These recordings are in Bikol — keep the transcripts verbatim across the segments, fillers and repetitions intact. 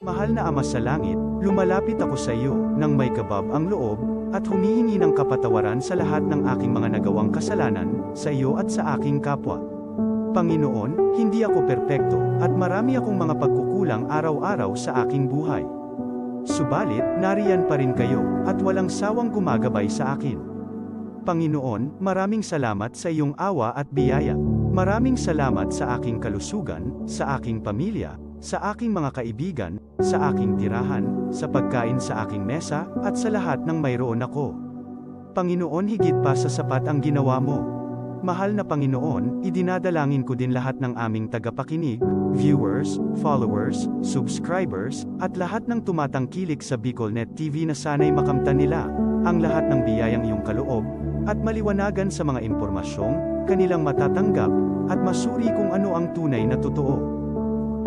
Mahal na Ama sa Langit, lumalapit ako sa iyo nang may kabab ang loob at humihingi ng kapatawaran sa lahat ng aking mga nagawang kasalanan sa iyo at sa aking kapwa. Panginoon, hindi ako perpekto at marami akong mga pagkukulang araw-araw sa aking buhay. Subalit, nariyan pa rin kayo at walang sawang gumagabay sa akin. Panginoon, maraming salamat sa iyong awa at biyaya. Maraming salamat sa aking kalusugan, sa aking pamilya, sa aking mga kaibigan, sa aking tirahan, sa pagkain sa aking mesa, at sa lahat ng mayroon ako. Panginoon, higit pa sa sapat ang ginawa mo. Mahal na Panginoon, idinadalangin ko din lahat ng aming tagapakinig, viewers, followers, subscribers, at lahat ng tumatangkilik sa BicolNet T V na sana'y makamtan nila ang lahat ng biyayang iyong kaloob at maliwanagan sa mga impormasyong kanilang matatanggap at masuri kung ano ang tunay na totoo.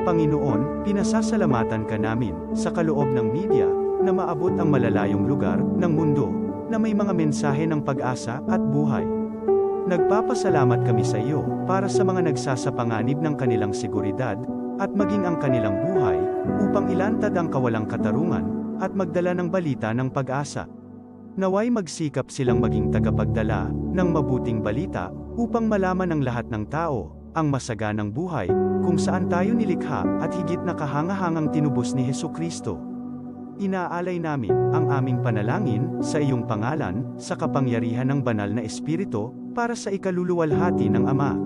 Panginoon, pinasasalamatan ka namin sa kaloob ng media na maabot ang malalayong lugar ng mundo na may mga mensahe ng pag-asa at buhay. Nagpapasalamat kami sa iyo para sa mga nagsasapanganib ng kanilang seguridad at maging ang kanilang buhay upang ilantad ang kawalang katarungan at magdala ng balita ng pag-asa. Naway magsikap silang maging tagapagdala ng mabuting balita upang malaman ng lahat ng tao ang masaganang buhay kung saan tayo nilikha at higit na kahangahangang tinubos ni Jesu-Cristo. Inaalay namin ang aming panalangin sa iyong pangalan, sa kapangyarihan ng Banal na Espiritu, para sa ikaluluwalhati ng Ama.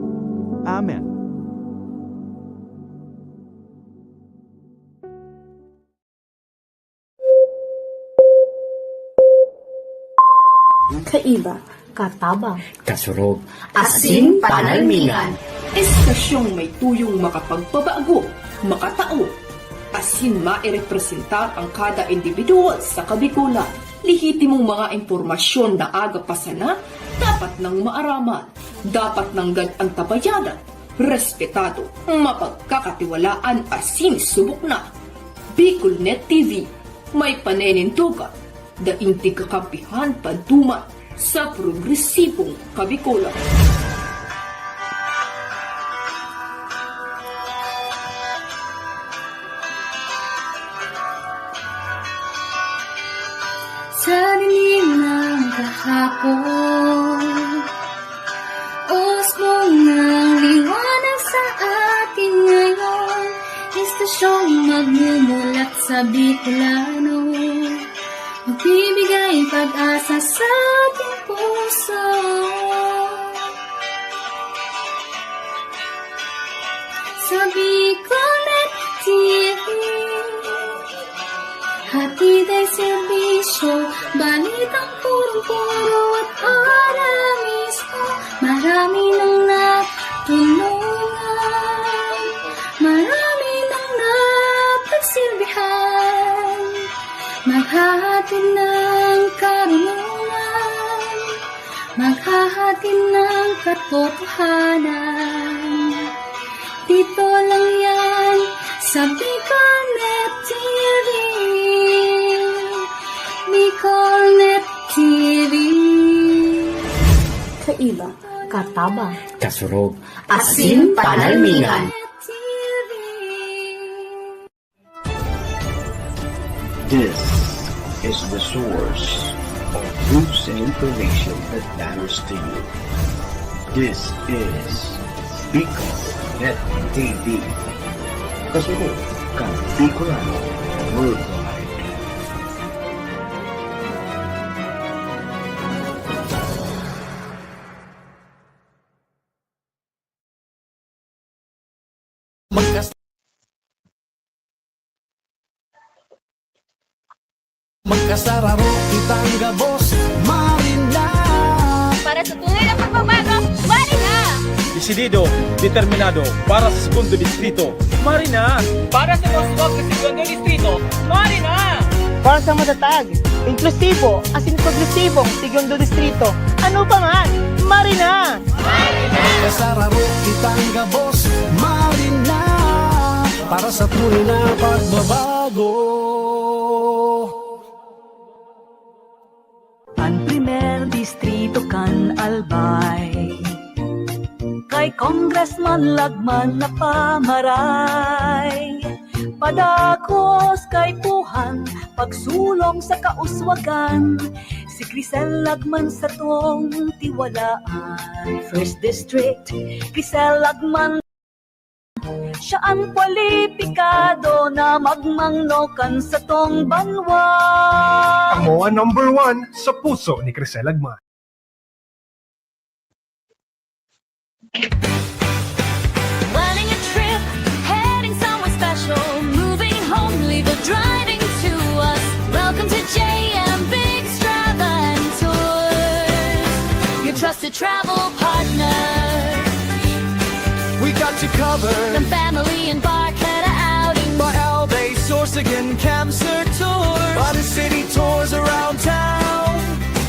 Amen. Kaiba, katabang, kasurog, asin panalmingan. Estasyong may tuyong makapagpabago, makatao, asin mairepresentar ang kada individual sa Kabikolan. Lehitimong mga impormasyon na aga pa sana, dapat nang maaraman, dapat nanggad antabayanan, respetado, mapagkakatiwalaan asin subok na. BicolNet T V, may paninindogan, daing tigkakampihan paduman sa progresibong Kabikolan. Sa dilim ng kahapon, usbong ng liwanag sa atin ngayon, estasyong magmumulat sa Bicolano, magbibigay pag-asa sa ating puso. Sa BicolNet T V, hatid ay serbisyo, balitang punong-puno at ora mismo. Marami nang natulungan, marami nang napagsilbihan, maghahatid ng karunungan, maghahatid ng katotohanan. Dito lang yan sa BicolNet T V. BicolNet T V. Kaiba, katabang, kasurog, asin panalmingan. T V. This is the source of news and information that matters to you. This is Bicol Net T V. Kasunod kan Bicolano Worldwide. Magkas-, magkasararo kitang gabos, Marina. Para sa tunay na pagbabago, Marina. Desidido, determinado, para sa Segundo Distrito, Marina. Para sa mas suwag na Segundo Distrito, Marina. Para sa matatag, inklusibo, asin progresibong Segundo Distrito, ano pa man, Marina. Kasararo kitang gabos, Marina, para sa tunay na pagbabago. An Primer Distrito kan Albay, kay Congressman Lagman na pamaray. Padagos kaipuhan, pagsulong sa kauswagan, si Crisel Lagman satong tiwalaan. First District, Crisel Lagman, siya an kwalipikado na magmangno kan satong banwa. Amo an number one sa puso ni Crisel Lagman. Planning a trip, heading somewhere special, moving home, leave the driving to us. Welcome to J M Biggs Travel and Tours, your trusted travel partner. We got you covered. From family and bar, Keta outing. By Albay, Sorsogon, Kamsur tours. By the city tours around town.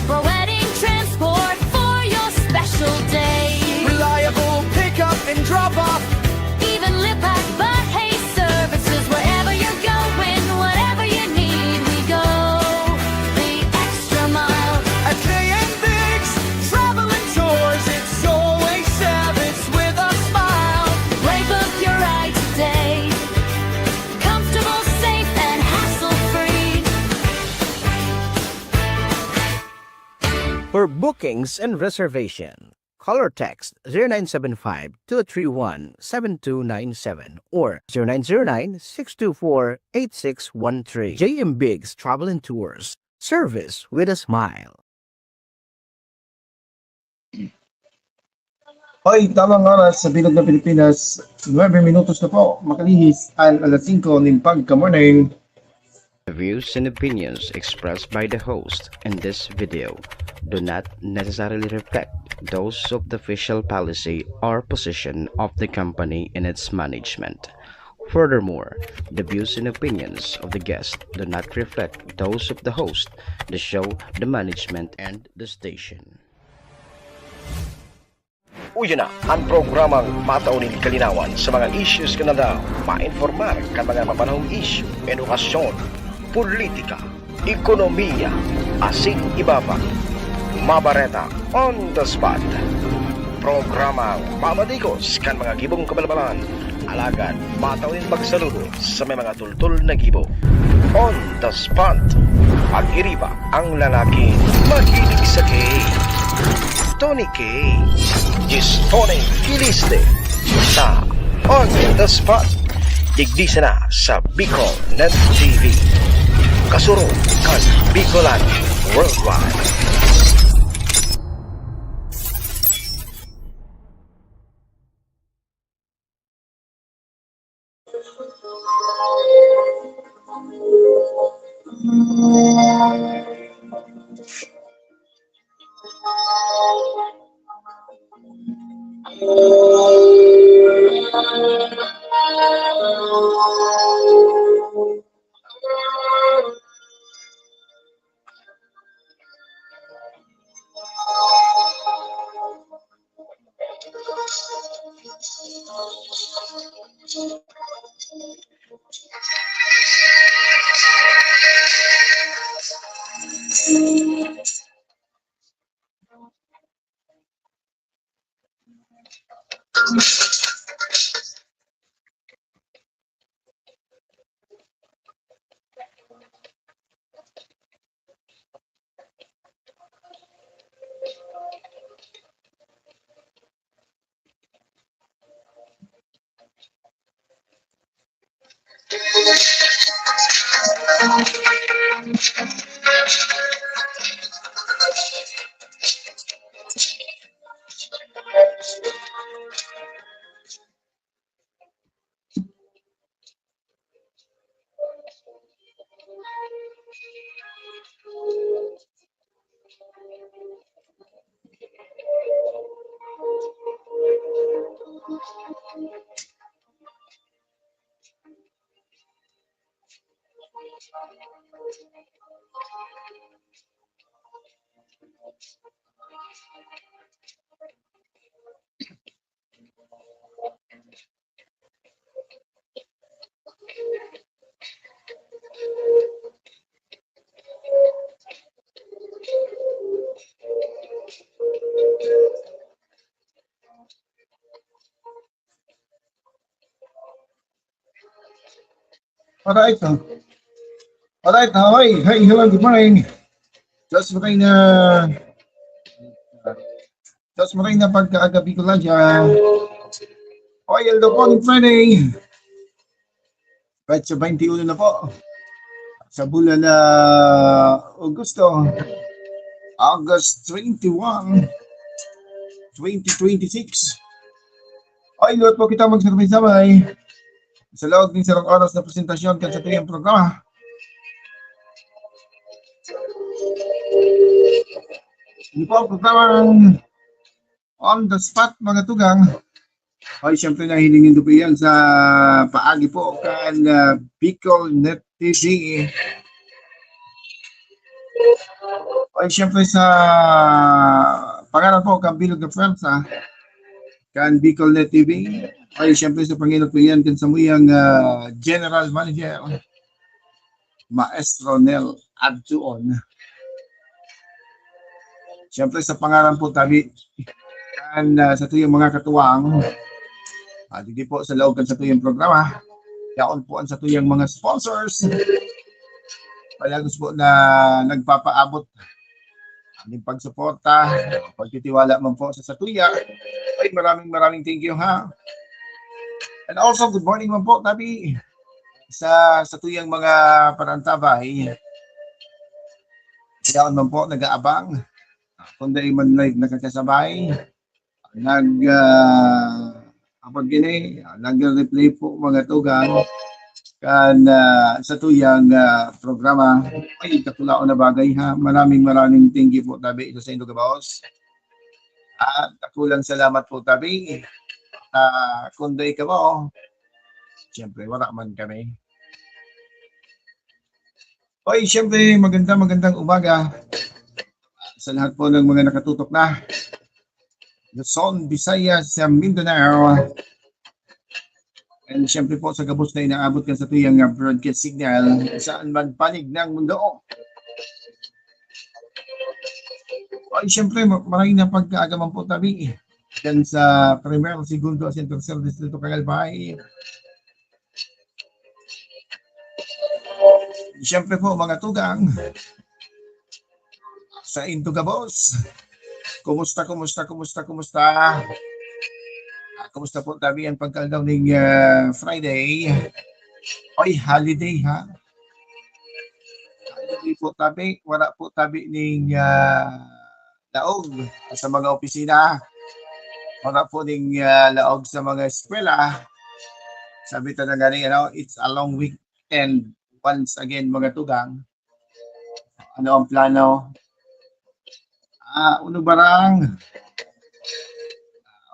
For wedding transport for your special day. Reliable pickup and drop off. Even Lipac, but hey services. Wherever you're going, whatever you need, we go the extra mile. At J M Biggs Travel and Tours, it's always service with a smile. Raybook your ride today. Comfortable, safe, and hassle-free. For bookings and reservation, call or text zero nine seven five, two three one, seven two nine seven or zero nine zero nine, six two four, eight six one three. J M Biggs Travel and Tours. Service with a smile. Hoy, tamang oras sa bilog ng Pilipinas, nuebe minutos na po, makalihis an alas singko nin pagka-morning. The views and opinions expressed by the host in this video do not necessarily reflect those of the official policy or position of the company and its management. Furthermore, the views and opinions of the guest do not reflect those of the host, the show, the management, and the station. Uya na an programang matao nin kalinawan sa mga issues kan aldaw, mainformar kan mga mapanahong isyu, edukasyon, politika, ekonomiya, asin iba pa. Mabareta on the spot. Programang mamadigos kan mga gibong kabalbalan, alagad matao nin pagsaludo sa may mga tultol na gibo. On the spot. Pag-iriba ang lalaking mahilig sa K. Tony K. Diyes Tony Kiliste sa On the Spot. Digdi sana sa Bicol Net T V. Kasurog kan Bicolano Worldwide. Alright, oh. Alright, hi. Hi, hello, good morning. Just maray na, just maray na pagkaagabi ko lang siya. Hoy, hello po, good morning. Petsa twenty-one na po. Sa bulan na Augusto, August twenty-one, twenty twenty-six. Ay, luwat po kita magsabay-sabay sa loob ng sarong oras na presentasyon kan satuyang programa. Ini po ang programang On the Spot, mga tugang. Ay, siyempre, nahiling nindo po yan sa paagi po kan, ah, Bicol Net T V. Ay, siyempre, sa pangaran po kan Bilog na Pwersa, kan Bicol Net T V. Ay, siyempre, sa pangenot po yan kan samuyang, ah, General Manager, Maestro Nel Adtuon. Siyempre, sa pangaran po tabi kan, ah, satuyang mga katuwang, ah, digdi po sa laog kan satuyang programa, yaon po ang satuyang mga sponsors. Palagos po na nagpapaabot ang pagsuporta, pagtitiwala man po sa satuya. Ay, maraming, maraming thank you, ha. And also, good morning man po, tabi, sa satuyang mga parantabay. Yaon man po, nag-aabang. Kung dai man live nakakasabay, nag, ah, apod gini, ah, nagre-replay po, mga tugang, kan, ah, satuyang, ah, programa. Ay, kakulaon na bagay, ha. Maraming, maraming thank you po, tabi, sa indo gabos. At dakulang salamat po, tabi. Ah, kung dai kamo, siyempre, wala man kami. Oy, siyempre, maganda, magandang umaga sa lahat po ng mga nakatutok na Luzon, Visayas, sa Mindanao. And siyempre po, sa gabos na inaabot kan satuyang, ah, broadcast signal, saan man panig ng mundo. Ay, siyempre, ma-, maray na pagkaaga man po, tabi. Diyan sa Primero, Segundo, at Tercer Distrito, Calalpay. Siyempre po, mga tugang, sa indo gabos. Kumusta, kumusta, kumusta, kumusta? Ah, kumusta po, tabi, ang pagkaldaw ning, ah, Friday? Oy, holiday, ha? Holiday po, tabi. Wala po, tabi, ning, ah, laog sa mga opisina. Wala po ning, ah, laog sa mga eskwela. Sabi ta na gani, ano, it's a long weekend once again, mga tugang. Ano ang plano? Ah, ano barang?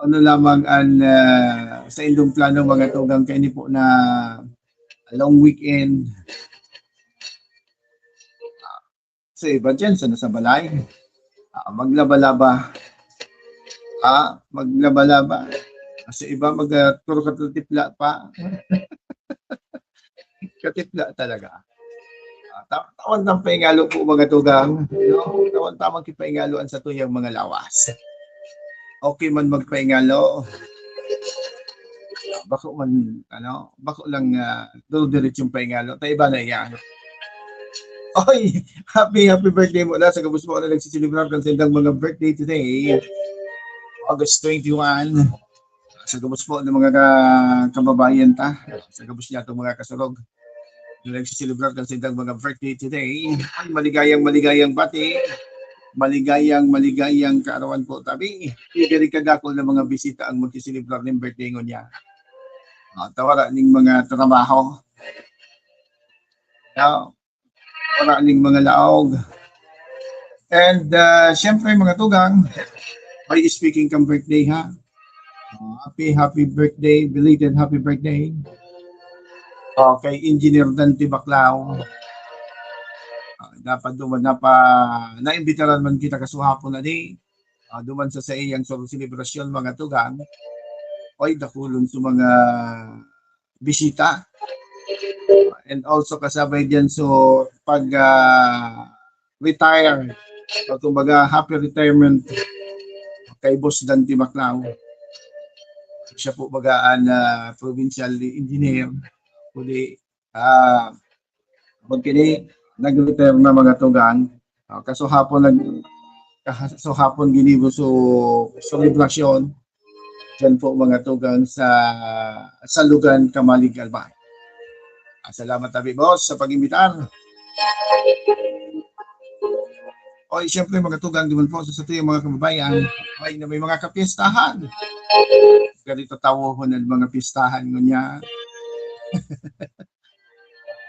Ano lamang ang, ah, sa indong plano, mga tugang, kaini po na long weekend? Sa iba diyan, sa nasa balay, ah, maglaba-laba. Ah, maglaba-laba. Sa iba, mag, ah, puro katatipla pa. Katipla talaga. Ah, ta-, tawan tang paingalo po, mga tugang. No? Tawan tamang kipaingalo ang satuyang mga lawas. Okay man magpaingalo. Bako man, ano, bako lang, ah, dudiretsyong paingalo. Ta iba na yan. Oy, happy, happy birthday muna sa gabos po na nagsiselebrar kan saindang mga birthday today, August twenty-one. Sa gabos po ng mga ka-, kababayan ta, sa gabos niya itong mga kasurog na nagsiselebrar kan saindang mga birthday today. Ay, maligayang, maligayang bati. Maligayang, maligayang kaarawan po, tabi. Diri kadakol na mga bisita ang magsiselebrar ning birthday ngunyan. Ah, tawara ning mga trabaho. Now, wala ning mga laog. And, ah, siyempre, mga tugang, by speaking kang birthday, ha? Ah, happy, happy birthday, belated happy birthday. Okay, Engineer Dante Baclao. Ah, dapat duman napa-, naimbitaran man kita kasuhapon na di. Ah, duman sa saiyang solo selebrasyon, mga tugang. Oy, dakulon sa mga bisita. And also kasabay diyan, so, pag, ah, retire, o kumbaga, happy retirement kay Boss Dante Baclao. Siya po baga an, ah, provincial engineer, kundi Ah, pag kini, nag-retire na, mga tugang. Ah, kasuhapon nag-, kasuhapon ginibo so selebrasyon. Diyan po, mga tugang, sa Salugan, Camalig, Albay. Ah, salamat tabi, boss, sa pag-imbitar. Oy, siyempre, mga tugang, di man po sa satuyang mga kababayan, ay, na may mga kapiestahan. Ganito tawohon ang mga piestahan ngunyan.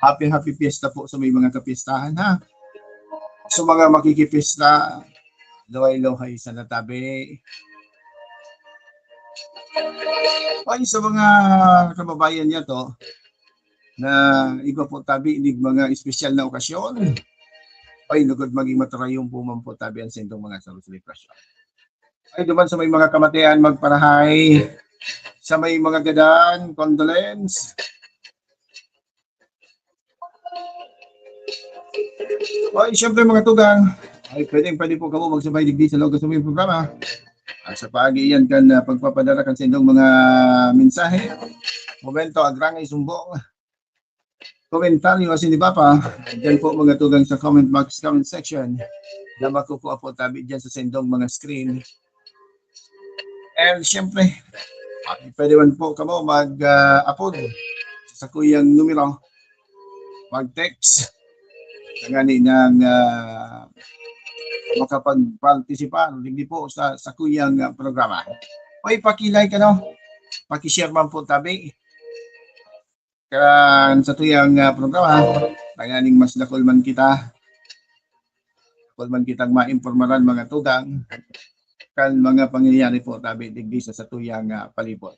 Happy, happy fiesta po sa may mga kapiestahan, ha? Sa mga makikipista, luhay-luhay sa natabi. Ay, sa mga kababayan niya to, na iba po tabi nig mga espesyal na okasyon. Ay, lugod maging maturayon po man po tabi ang sindong mga selebrasyon. Ay, duman sa may mga kamatian, magparahay. Sa may mga gadan, condolence. Ay, siyempre, mga tugang, ay pwedeng pwede po kamo magsabay digdi sa loob sa may programa. At sa paagi iyan kan, ah, pagpapadara kan sindong mga mensahe, komento, agrangay, sumbong, komentaryo, asin iba pa, diyan po, mga tugang, sa comment box, comment section, na makukuha po tabi diyan sa sindong mga screen. And siyempre, pwede man po kamo mag, ah, apod sa kuyang numero, mag-text, ngani nang, ah, makapag-participar digdi po sa, sa kuyang, ah, programa. Oy, paki-like, ano? Paki-share man po tabi kan satuyang, ah, programa, tanganing mas dakul man kita, dakul man kitang maimpormaran, mga tugang, kan mga pangyayari po tabi digdi sa satuyang, ah, palibot.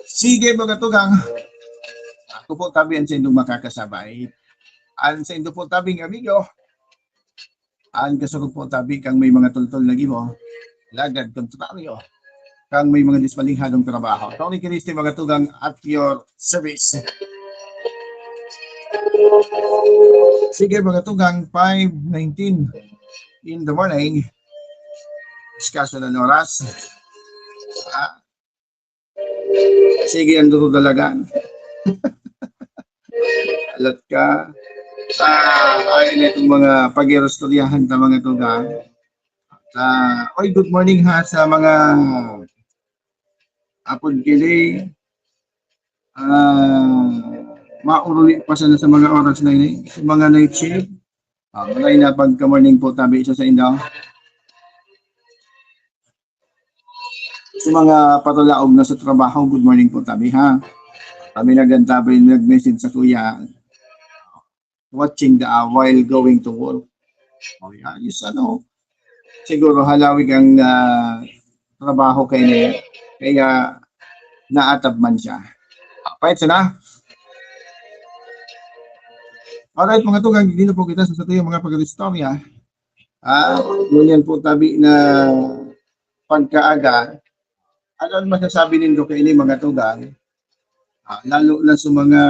Sige, mga tugang. Ako po tabi ang saindong makakasabay. Ang saindo po tabing amigo, ang kasarog po tabi kang may mga tultol na gibo, lagad kontraryo, kang may mga dispalinghadong trabaho. Tony Cristi, mga tugang, at your service. Sige, mga tugang, five nineteen in the morning. Iskaso na oras. Ah, sige, ang dugo talaga. Alat ka. Ah, ay, itong mga pag-irostoryahan ta, mga tugang. Ah, oy, good morning ha sa mga apod kili. Ah, mauruli pa sana sa mga oras na ini. Sa mga night shift. Ah, mga ina, pagka-morning po tabi sa, sa inyo. Sa mga patulaog na sa trabaho, good morning po tabi, ha. Kami na gantabay nag-message sa kuya, watching the, ah, while going to work. Oh, yeah, yes, ano, siguro halawig ang, ah, trabaho kay niya, kaya naatab man siya. Pwede na. Alright, mga tugang, dito po kita sa satuyang mga pag-istorya. Ah, ngunyan po tabi na pagkaaga, ano ang masasabi nindo kaini, mga tugang? Ah, lalo na sa mga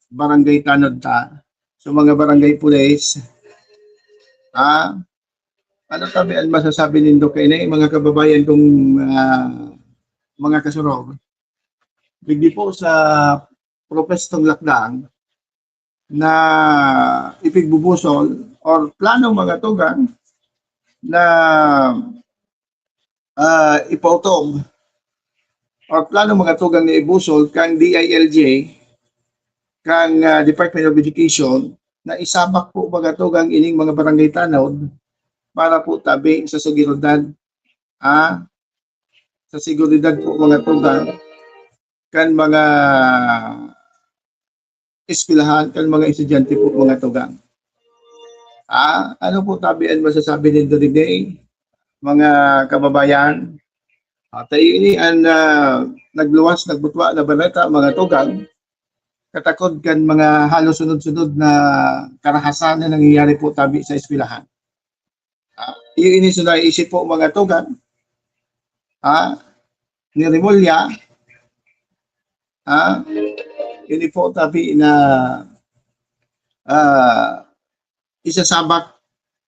barangay tanod ta, sa mga barangay pulis. Ah, ano tabi ang masasabi nindo kaini, mga kababayan kong, ah, mga kasurog? Digdi po sa propwestong lakdang na ipigbubusol or plano, mga tugang, na, ah, ipautob or plano, mga tugang, na ibusol kang D I L G, kang, ah, Department of Education, na isabak po, mga tugang, ining mga barangay tanod para po tabi sa seguridad, ah, sa seguridad po, mga tugang, kan mga eskwelahan, kan mga estudyante po, mga tugang. Ah, ano po tabi ang masasabi nindo digdi, mga kababayan? Ah, tayo ini ang, ah, nagluwas, nagbutwa na baleta, mga tugang, katakod kan mga halos sunod-sunod na karahasan na nangyayari po tabi sa eskwelahan. Ah, iyo ini sa naisip po, mga tugang, ah, ni Remulla, ah, ini po tabi na, ah, isasabak,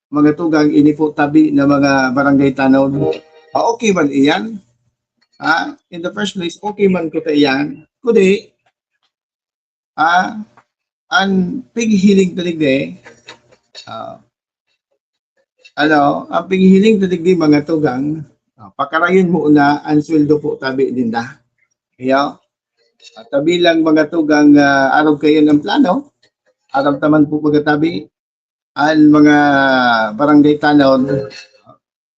mga tugang, ini po tabi na mga barangay tanod. Ah, okay man iyan. Ah, in the first place, okay man ko ta iyan. Kundi, ah, an pighiling ta digdi, ah, ano, an pighiling ta digdi, mga tugang, ah, pakarayon mo na an sweldo po tabi ninda. Iyo. At tabi lang, mga tugang, ah, arog kayo ng plano. Aram taman po, mga tabi, an mga barangay tanod,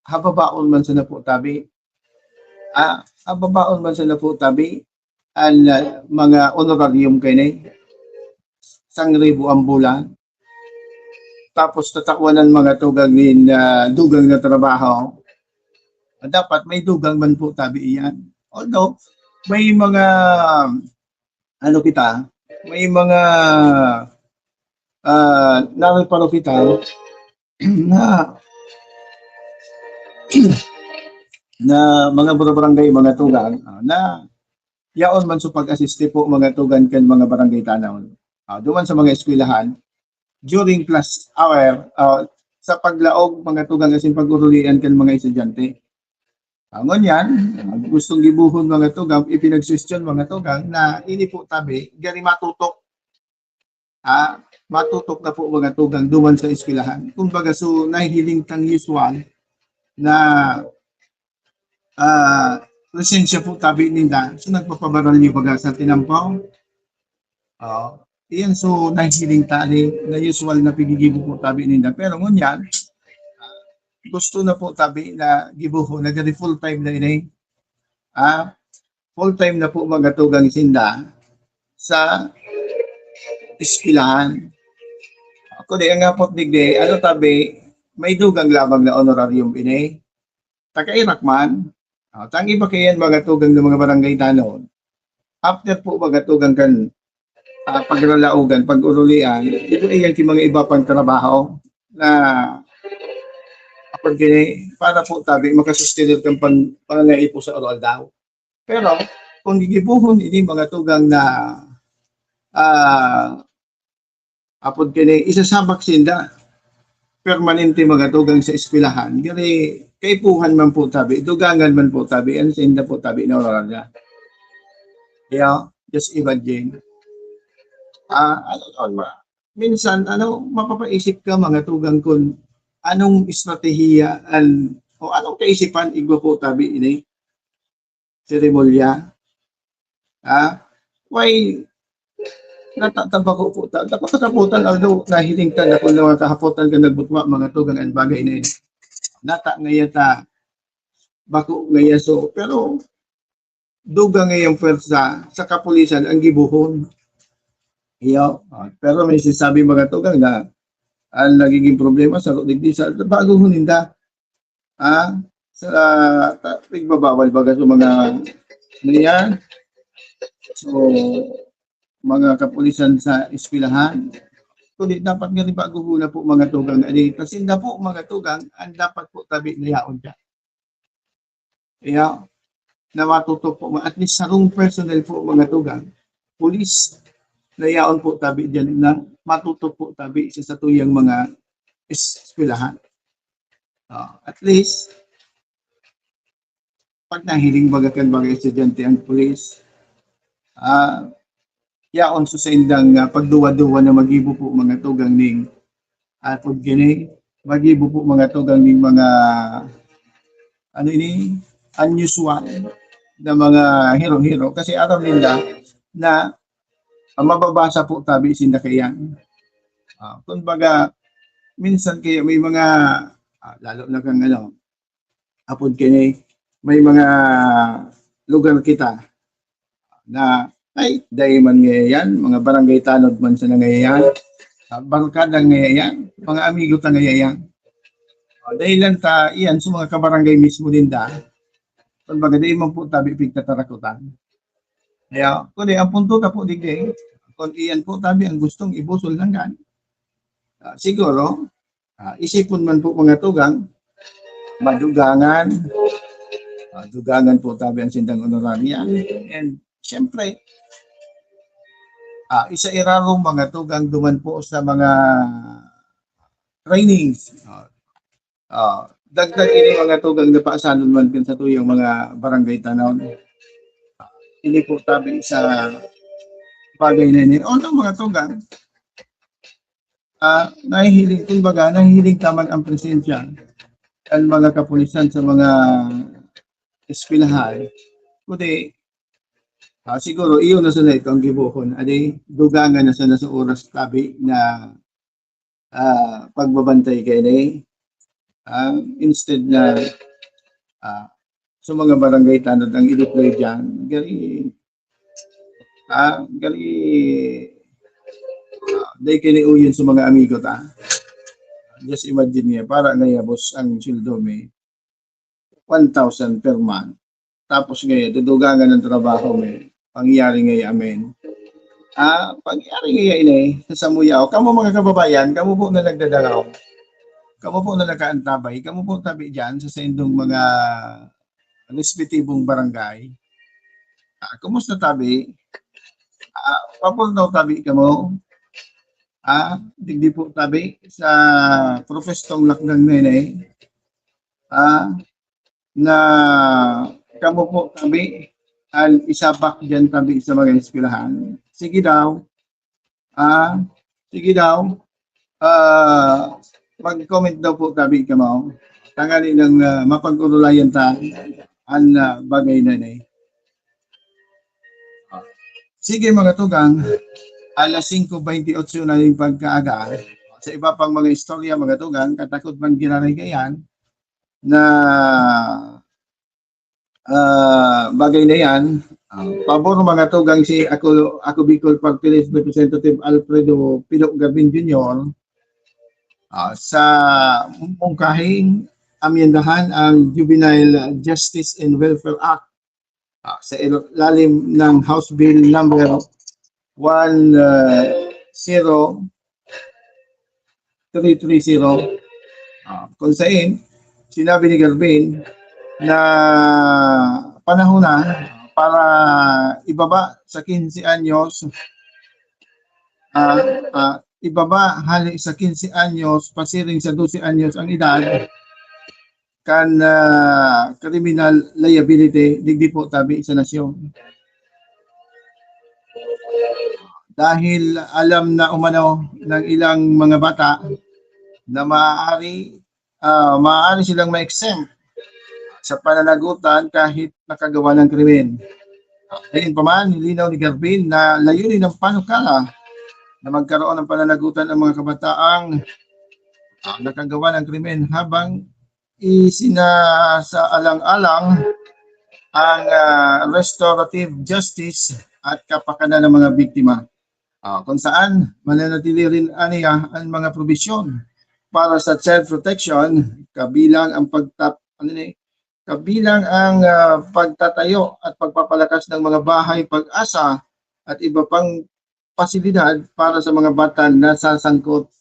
hababaon man sana po tabi. Ah, hababaon man sana po tabi an, ah, mga honorarium kaini, sang ribo ang bulan. Tapos tatawan an mga tugang nin, ah, dugang na trabaho. Dapat may dugang man po tabi iyan. Although, may mga, ano kita, may mga, ah, nareparo kita na, na mga barangay, mga tugang, ah, na yaon man sa pag-asiste po, mga tugang, kan mga barangay tanod. Ah, duman sa mga eskwelahan, during class hour, ah, sa paglaog, mga tugang, asin pag-urulian kan mga estudyante. Ah, ngunyan, ah, gustong gibohon, mga tugang, ipinagsuhestyon, mga tugang, na ini po tabi, gari matutok. Ah, matutok na po, mga tugang, duman sa eskwelahan. Kumbaga, so, nahihiling tang usual na, ah, presensya po tabi ninda. So, nagpapabaralyo baga sa tinampaw. Oo. Iyan, so, nahihiling ta ni, na usual na pigigibo po tabi ninda. Pero ngunyan, gusto na po tabi na gibohon, nagari full time na ini. Ah, full time na po, mga tugang, sinda sa eskwelahan. Ako di, ang apot digdi, ano tabi, may dugang lamang na honorarium ini. Takairak man. Ah, tang iba kayan, mga tugang, ng mga barangay tanod. After po, mga tugang, kan, ah, pagralaogan, pag-urulian, ito ay yung mga iba pang trabaho na kapag gini, para po tabi, makasustenir kang pang-, pangangaipo sa araw-aldaw. Pero, kung gigibuhon ini, mga tugang, na, ah, apod kini, isasabak sinda permanente, mga tugang, sa eskwelahan. Gani, kaipuhan man po tabi, dugangan man po tabi, an sinda po tabi na wala na. Yeah, just imagine. Ah, ano, ano ba? Minsan, ano, mapapaisip ka, mga tugang, kung anong estratehiya an, o anong kaisipan igwa po tabi ini seremolya. Ah, why, natatabako po ta, dapat sa kapotan, although nahiling ta na kung mga kahapotan ka nagbutwa, mga tugang, ang bagay na yun. Nata ngaya ta, bako ngaya so, pero dugang ngayang pwersa sa kapulisan ang gibuhon. Iyo, ah, pero may sinasabi, mga tugang, na ang nagiging problema sa digdi sa bago huninda, ah, sa, ta-, nagbabawal baga sa mga, ano yan? So, mga kapulisan sa eskwelahan. Kundi dapat nga, di ba, guhuna po, mga tugang, ani, ta sinda po, mga tugang, ang dapat po tabi na yaon dyan. Iya, na matutok po, at least sarong personnel po, mga tugang, pulis, na yaon po tabi dyan na matutok po tabi sa satuyang mga es-, eskwelahan. Ah, at least, pag nahiling baga kan mga estudyante ang pulis, ah, yaon sa saindang, ah, pagduwa-duwa na magibo po, mga tugang, ning, ah, pag gini, magibo po, mga tugang, ning mga, ano ini, unusual na mga hero-hero. Kasi aram ninda na, ah, mababasa po tabi sinda kaiyan. Ah, kumbaga, minsan kaya may mga, ah, lalo na kang ano, apod kini, may mga lugar kita na, ay, dai man ngaya yan, mga barangay tanod man sana ngaya yan, ah, barkada ngaya yan, mga amigo ta ngaya yan. Ah, dahilan ta iyan sa mga kabarangay mismo ninda, kumbaga, dai man po tabi pigtatarakutan. Kaya, kundi ang punto ta po digdi, kung iyan po tabi ang gustong ibusol nanggan, ah, siguro, ah, isipon man po, mga tugang, madugangan, ah, dugangan po tabi ang sindang honoraria. And, siyempre, ah, isa irarong, mga tugang, duman po sa mga trainings. Ah, ah, Dagdag ini, mga tugang, na paasanon man kan satuyang mga barangay tanawon. Ini po tabi sa bagay na ini. Although, mga tugang, ah, nahihiling, kumbaga, nahihiling ta man ang presensya kan mga kapulisan sa mga eskwelahan. Kundi, ah, siguro, iyo na sana ito ang gibohon. Adi, dugangan na sana sa oras tabi na, ah, pagbabantay kaini. Ah, instead na, ah, sa mga barangay tanod ang i-deploy diyan, gali, ah, gali, ah, dai kini uyon sa mga amigo ta. Just imagine niya, para ngaya, boss, ang sweldo mi one thousand per month. Tapos ngaya, dudugangan ang trabaho mi. Pangyayari ngaya, amen. Ah, pangyayari ngaya ini, sa samuyaw. Kamo, mga kababayan, kamo po na nagdadalaw. Kamo po na nakaantabay. Kamo po tabi diyan sa saindong mga respetibong barangay. Ah, kumusta tabi? Ah, papurnaw tabi kamo? Ah, digdi po tabi sa propestong lakdang nene. Ah, na kamo po tabi an isabak diyan tabi sa mga eskwelahan. Sige daw. Ah, sige daw. Ah, mag-comment daw po tabi kamo. Tangali nang, ah, mapag-urulayan ta an, ah, bagay na ini. Sige, mga tugang, alas singko baynte otso na ning pagkaaga. Sa iba pang mga istorya, mga tugang, katakot man giraray kaiyan na, ah, bagay na yan. Ah, pabor, mga tugang, si ako, ako Bicol Party List Representative Alfredo Pino Gabin Junior, ah, sa mungkahing amyendahan ang Juvenile Justice and Welfare Act, ah, sa ilalim ng House Bill number one, ah, zero three three zero, ah, kung sain sinabi ni Garbin na panahon na para ibaba sa quince anyos, ah, ah, ibaba hali sa quince anyos, pasiring sa dose anyos ang edad kan, ah, criminal liability digdi po tabi sa nasyon. Dahil alam na umano ng ilang mga bata na maaari, ah, maaari silang ma-exempt sa pananagutan kahit nakagawa ng krimen. Gayunpaman, nilinaw ni Garbin na layunin ng panukala na magkaroon ng pananagutan ang mga kabataang, ah, nakagawa ng krimen habang isinasaalang-alang ang, ah, restorative justice at kapakanan ng mga biktima. Ah, kung saan mananatili rin aniya ang mga probisyon para sa child protection, kabilang ang pagtat-, ano ni, kabilang ang, ah, pagtatayo at pagpapalakas ng mga bahay pag-asa at iba pang pasilidad para sa mga bata na nasasangkot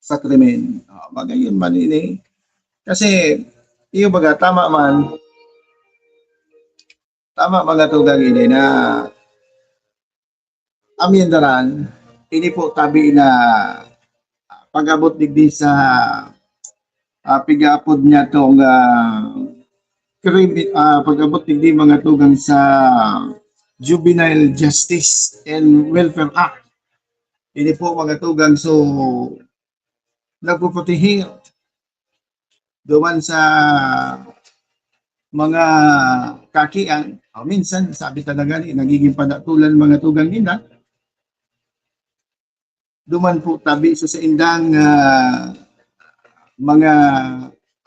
sa krimen. Ah, magayon man ini. Kasi, iyo baga, tama man, tama, mga tugang, ini na amyendaran, ini po tabi na pag-abot digdi sa, ah, pig-aapod niya tong, ah, krimi-, ah, pag-abot digdi, mga tugang, sa Juvenile Justice and Welfare Act. Ini po, mga tugang, so, nagpuprotehe duman sa mga kakian. O, minsan, sabi talaga ni, nagiging panatulan, mga tugang, nila. Duman po tabi sa saindang, ah, mga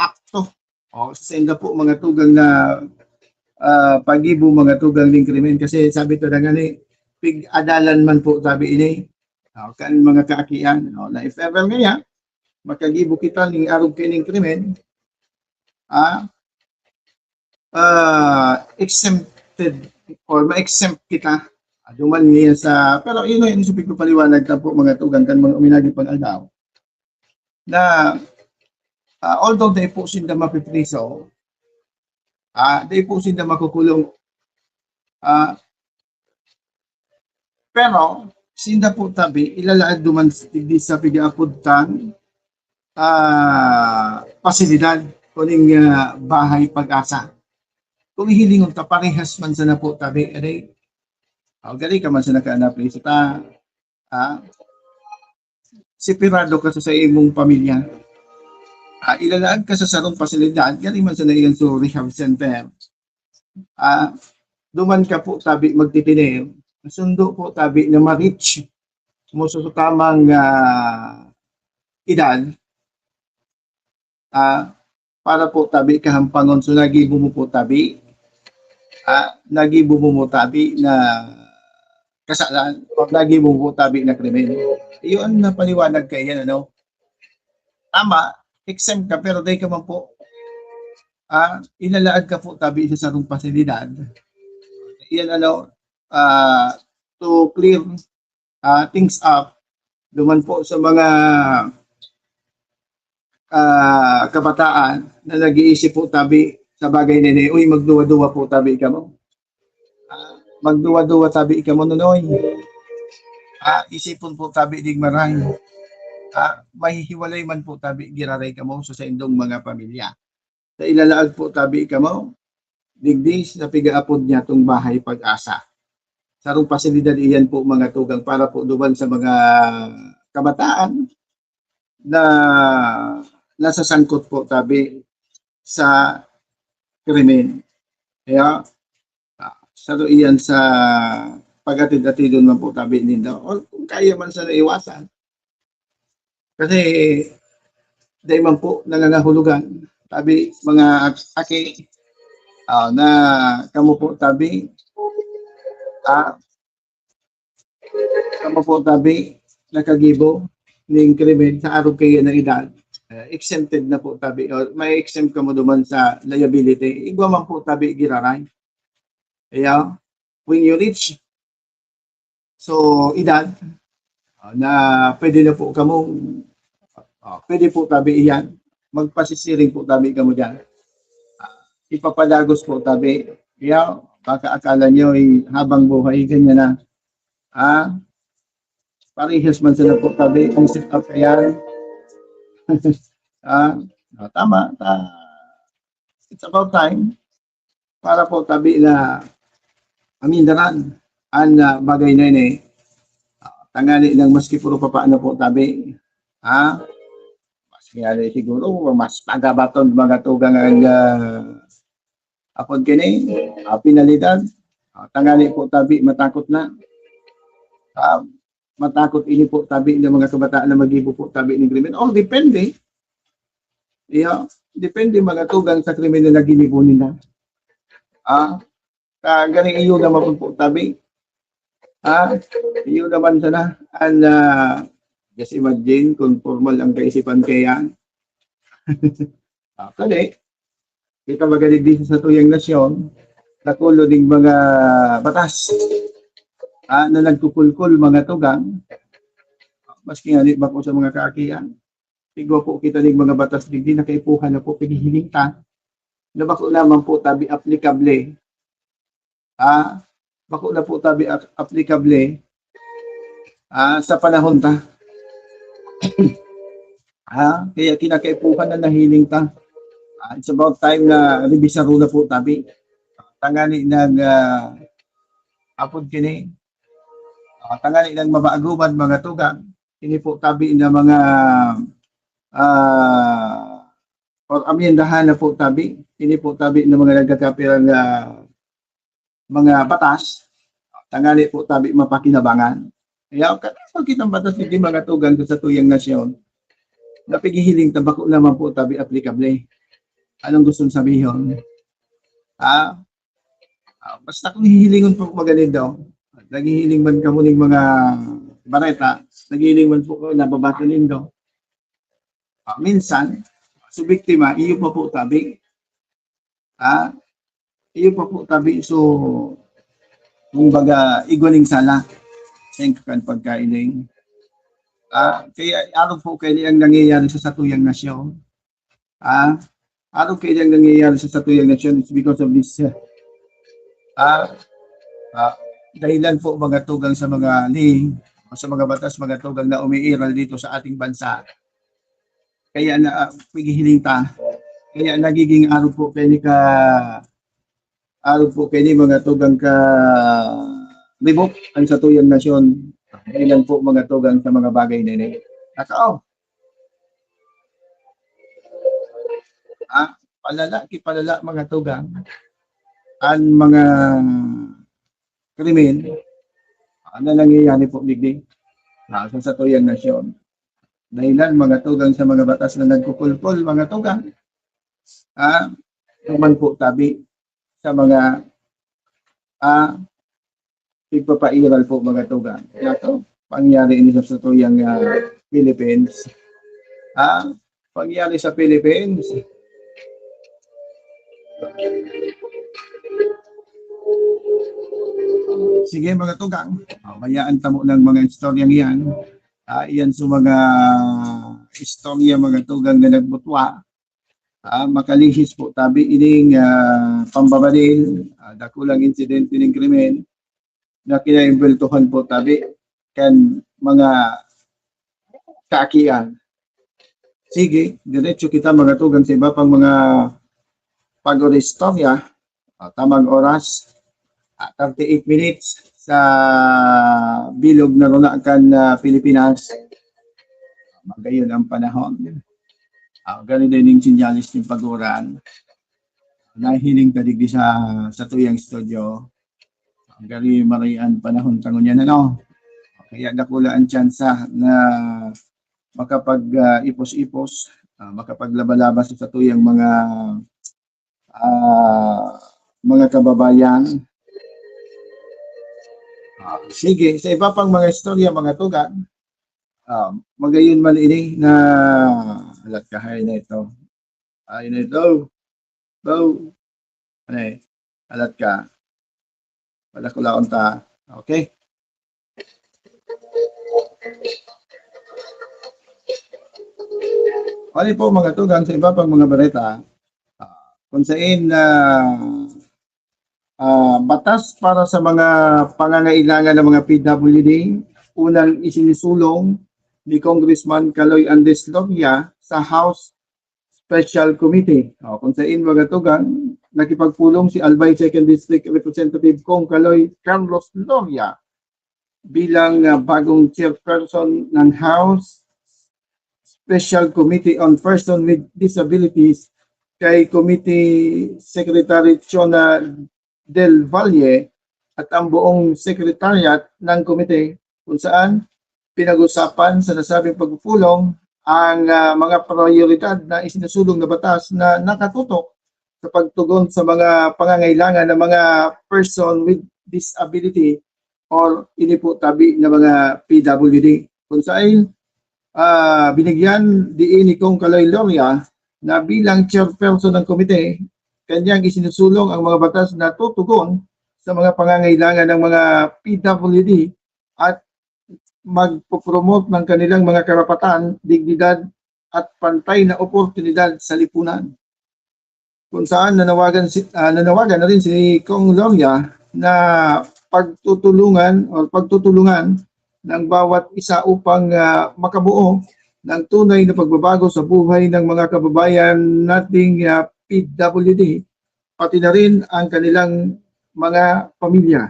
akto. O, sa sainda po, mga tugang, na, ah, paggibo, mga tugang, ning krimen. Kasi sabi talaga ni, pig-adalan man po tabi ini, o, kan mga kaakian, o, na if ever ngaya makagibo kita ning arog kaining krimen, ah, ah, exempted or ma-exempt kita. Duman niya sa, pero yun, yun, sa pagpapaliwanag ta po, mga tugang, kan mga uminagi pang aldaw, na, ah, although dai po sinda mapipriso, ah, dai po sinda makukulong, ah, pero sinda po tabi, ilalaad duman digdi sa pig-aapod tang, ah, pasilidad. kuning, ah, Bahay Pag-asa. Kung hihilingon ta, parehas man sana po tabi, aray, ah, gari ka man sana kaanap, sa ta, ah, separado ka sa, sa imong pamilya. Ah, ilalaag ka sa sarong pasilidad, gari man sana iyan sa rehab center. Ah, duman ka po tabi magtitiner, sundo po tabi na ma-reach mo sa tamang, ah, edad, ah, para po tabi kahampangon. So, nagibo mo po tabi, ah, nagibo mo mo tabi na kasalan, o nagibo mo po tabi na krimen. Iyon ang napaliwanag kaiyan, ano? Tama, exempt ka, pero dai ka man po, ah, ilalaag ka po tabi sa sarong pasilidad. Iyan, ano, ah, to clear, ah, things up, duman po sa mga, ah, kabataan na nag-iisip po tabi sa bagay na ini, "Uy, magduwa-duwa po tabi kamo." Ah, magduwa-duwa tabi kamo, Nonoy. Ah, isipon po tabi dig maray. Ah, mahihiwalay man po tabi giraray kamo sa saindong mga pamilya. Sa ilalaag po tabi kamo, digdi sa pigaapod niya tong Bahay Pag-asa. Sarong pasilidad iyan po, mga tugang, para po duman sa mga kabataan na nasasangkot po tabi sa krimen. Kaya, ah, saro iyan sa pag-atid-atidon man po tabi ninda. O kung kaya man sana iwasan. Kasi dai man po nangangahulugan. Tabi, mga ak-, aki, ah, na kamo po tabi, ah, kamo po tabi, nakagibo ning krimen sa arog kaiyan na edad, eh, exempted na po tabi, o may exempt kamo duman sa liability. Igwa man po tabi giraray. Kaya, when you reach so edad, ah, na pwede na po kamo, ah, pwede po tabi iyan, magpasisiring po tabi kamo diyan. Ah, ipapalagos po tabi. Kaya, baka akala nyo, eh, habang buhay, ganyan na. Ah, parehas man sila po tabi, ang set up kaya. Ah, ah, tama, ta-, it's about time para po tabi na amindaran an, ah, bagay na ini. Ah, tangani nang maski puro papaano po tabi, ha? Mas kaya siguro, mas pagabaton mga tugang ang, ah, apod kini, ah, penalidad. Ah, tangani po tabi, matakot na. Ah, matakot ini po tabi ng mga kabataan na magibo po tabi ng krimen. O, depende. Iya, depende mga tugang sa krimen na ginibo nila. Ah, ah, ganing iyo naman po tabi. Ah, iyo naman sana. An, ah, just imagine kung formal ang kaisipan kaya. Ah, kani, kita magaling din sa tuyang nasyon, nakulo ning mga batas, ah, na nagkukulkul mga tugang, maski nga ni bako sa mga kaakian. Igwa po kita ning mga batas digdi na kaipuhan na po, pighihiling ta, na bako naman po tabi aplikable. Ah, bako na po tabi ap-, aplikable, ah, sa panahon ta. Ah, kaya kinakaipuhan na nahiling ta. Ah, it's about time na rebisaron na po tabi. Tangani nag, ah, apod kini, ah, tangani nang mabaguman mga tugang. Ini po tabi na mga, ah, or amyendahan na po tabi. Ini po tabi na mga nagkakapirang, ah, mga batas, tangani po tabi mapakinabangan. Kaya, katapos kitang batas, hindi mga tugang sa tuyang nasyon, na pighihiling ta bako naman po tabi aplikable. Anong gustong sabihon? Ah, ah, basta kung hihilingon po maganin daw, naghihiling man kamo ning mga bareta, naghihiling man po, nababasa nindo. Ah, minsan, sa biktima, iyo pa po tabi. Ah, iyo pa po tabi. So, kumbaga, igwa ning sala sa kakan pagkailing. Ah, kaya arog po kaini ang nangyayari sa satuyang nasyon. Ah, arog kaini ang nangyayari sa satuyang nasyon, it's because of this, ah, ah, dahilan po mga tugang sa mga ling, sa mga batas, mga tugang na umiiral dito sa ating bansa. Kaya na, ah, pighihiling ta, Kaya nagiging arog po kaini ka, arog po kaini, mga tugang, ka ribok ang satuyang nasyon. Dahilan po, mga tugang, sa mga bagay na ini. Nakaw. Ah, palala, kipalala, mga tugang, ang mga krimen, ah, na nangyayari po digdi, ah, sa satuyang nasyon. Dahilan, mga tugang, sa mga batas na nagkukulpol, mga tugang, ah, duman po tabi sa mga, ah, pigpapairal po, mga tugang. Yato, pangyari ini sa satuyang, ah, Philippines. Ah, pangyari sa Philippines. Sige, mga tugang. Ah, bayaan tamo ng mga istoryang yan. Ah, iyan sa mga istorya, mga tugang, na nagbutwa. Ah, makalihis po tabi ining, ah, pambabaril, ah, dakulang insidente ning krimen na kinaimbultuhan po tabi kan mga kaakian. Sige, diretso kita, mga tugang, sa iba pang mga pag-oristorya. Ah, tamang oras, ah, thirty-eight minutes sa bilog na runa kan, ah, Pilipinas. Magayon ang panahon. Ah, ganun din yung sinyalis ng pag-uran. Nahiling ta digdi sa, sa tuyang studio. Ang gari marian panahon ta ngunyan, ano? Kaya dakula ang tsansa na makapag, ah, ipos-ipos, ah, makapaglaba-laba sa satuyang mga, ah, mga kababayan. Ah, sige, sa iba pang mga istorya, mga tugang, ah, magayon man ini na alat kahay na ito. Ay, na ito. Bow. Ano eh? Alat ka. Wala ko laon ta. Okay. Ano po, mga tugang, sa iba pang mga bareta, ah, kung sain na, ah, batas para sa mga pangangailangan ng mga P W D, unang isinisulong ni Congressman Kaloy Andres Loria sa House Special Committee. O, kung sain, mga tugang, nakipagpulong si Albay Second District Representative Cong Kaloy Carlos Loria bilang, ah, bagong chairperson ng House Special Committee on Person with Disabilities kay Committee Secretary Chona Del Valle at ang buong secretariat ng komite, kung saan pinag-usapan sa nasabing pagpupulong ang, ah, mga prioridad na isinusulong na batas na nakatutok sa pagtugon sa mga pangangailangan ng mga person with disability or ini po tabi na mga P W D. Kung sain, ah, binigyan diin ni Cong Kaloy Loria na bilang chairperson ng komite, kanyang isinusulong ang mga batas na tutugon sa mga pangangailangan ng mga P W D at magpo-promote ng kanilang mga karapatan, dignidad at pantay na oportunidad sa lipunan. Kung saan nanawagan si, ah, nanawagan na rin si Cong Loria na pagtutulungan o pagtutulungan ng bawat isa upang, ah, makabuo ng tunay na pagbabago sa buhay ng mga kababayan nating, ah, P W D, pati na rin ang kanilang mga pamilya.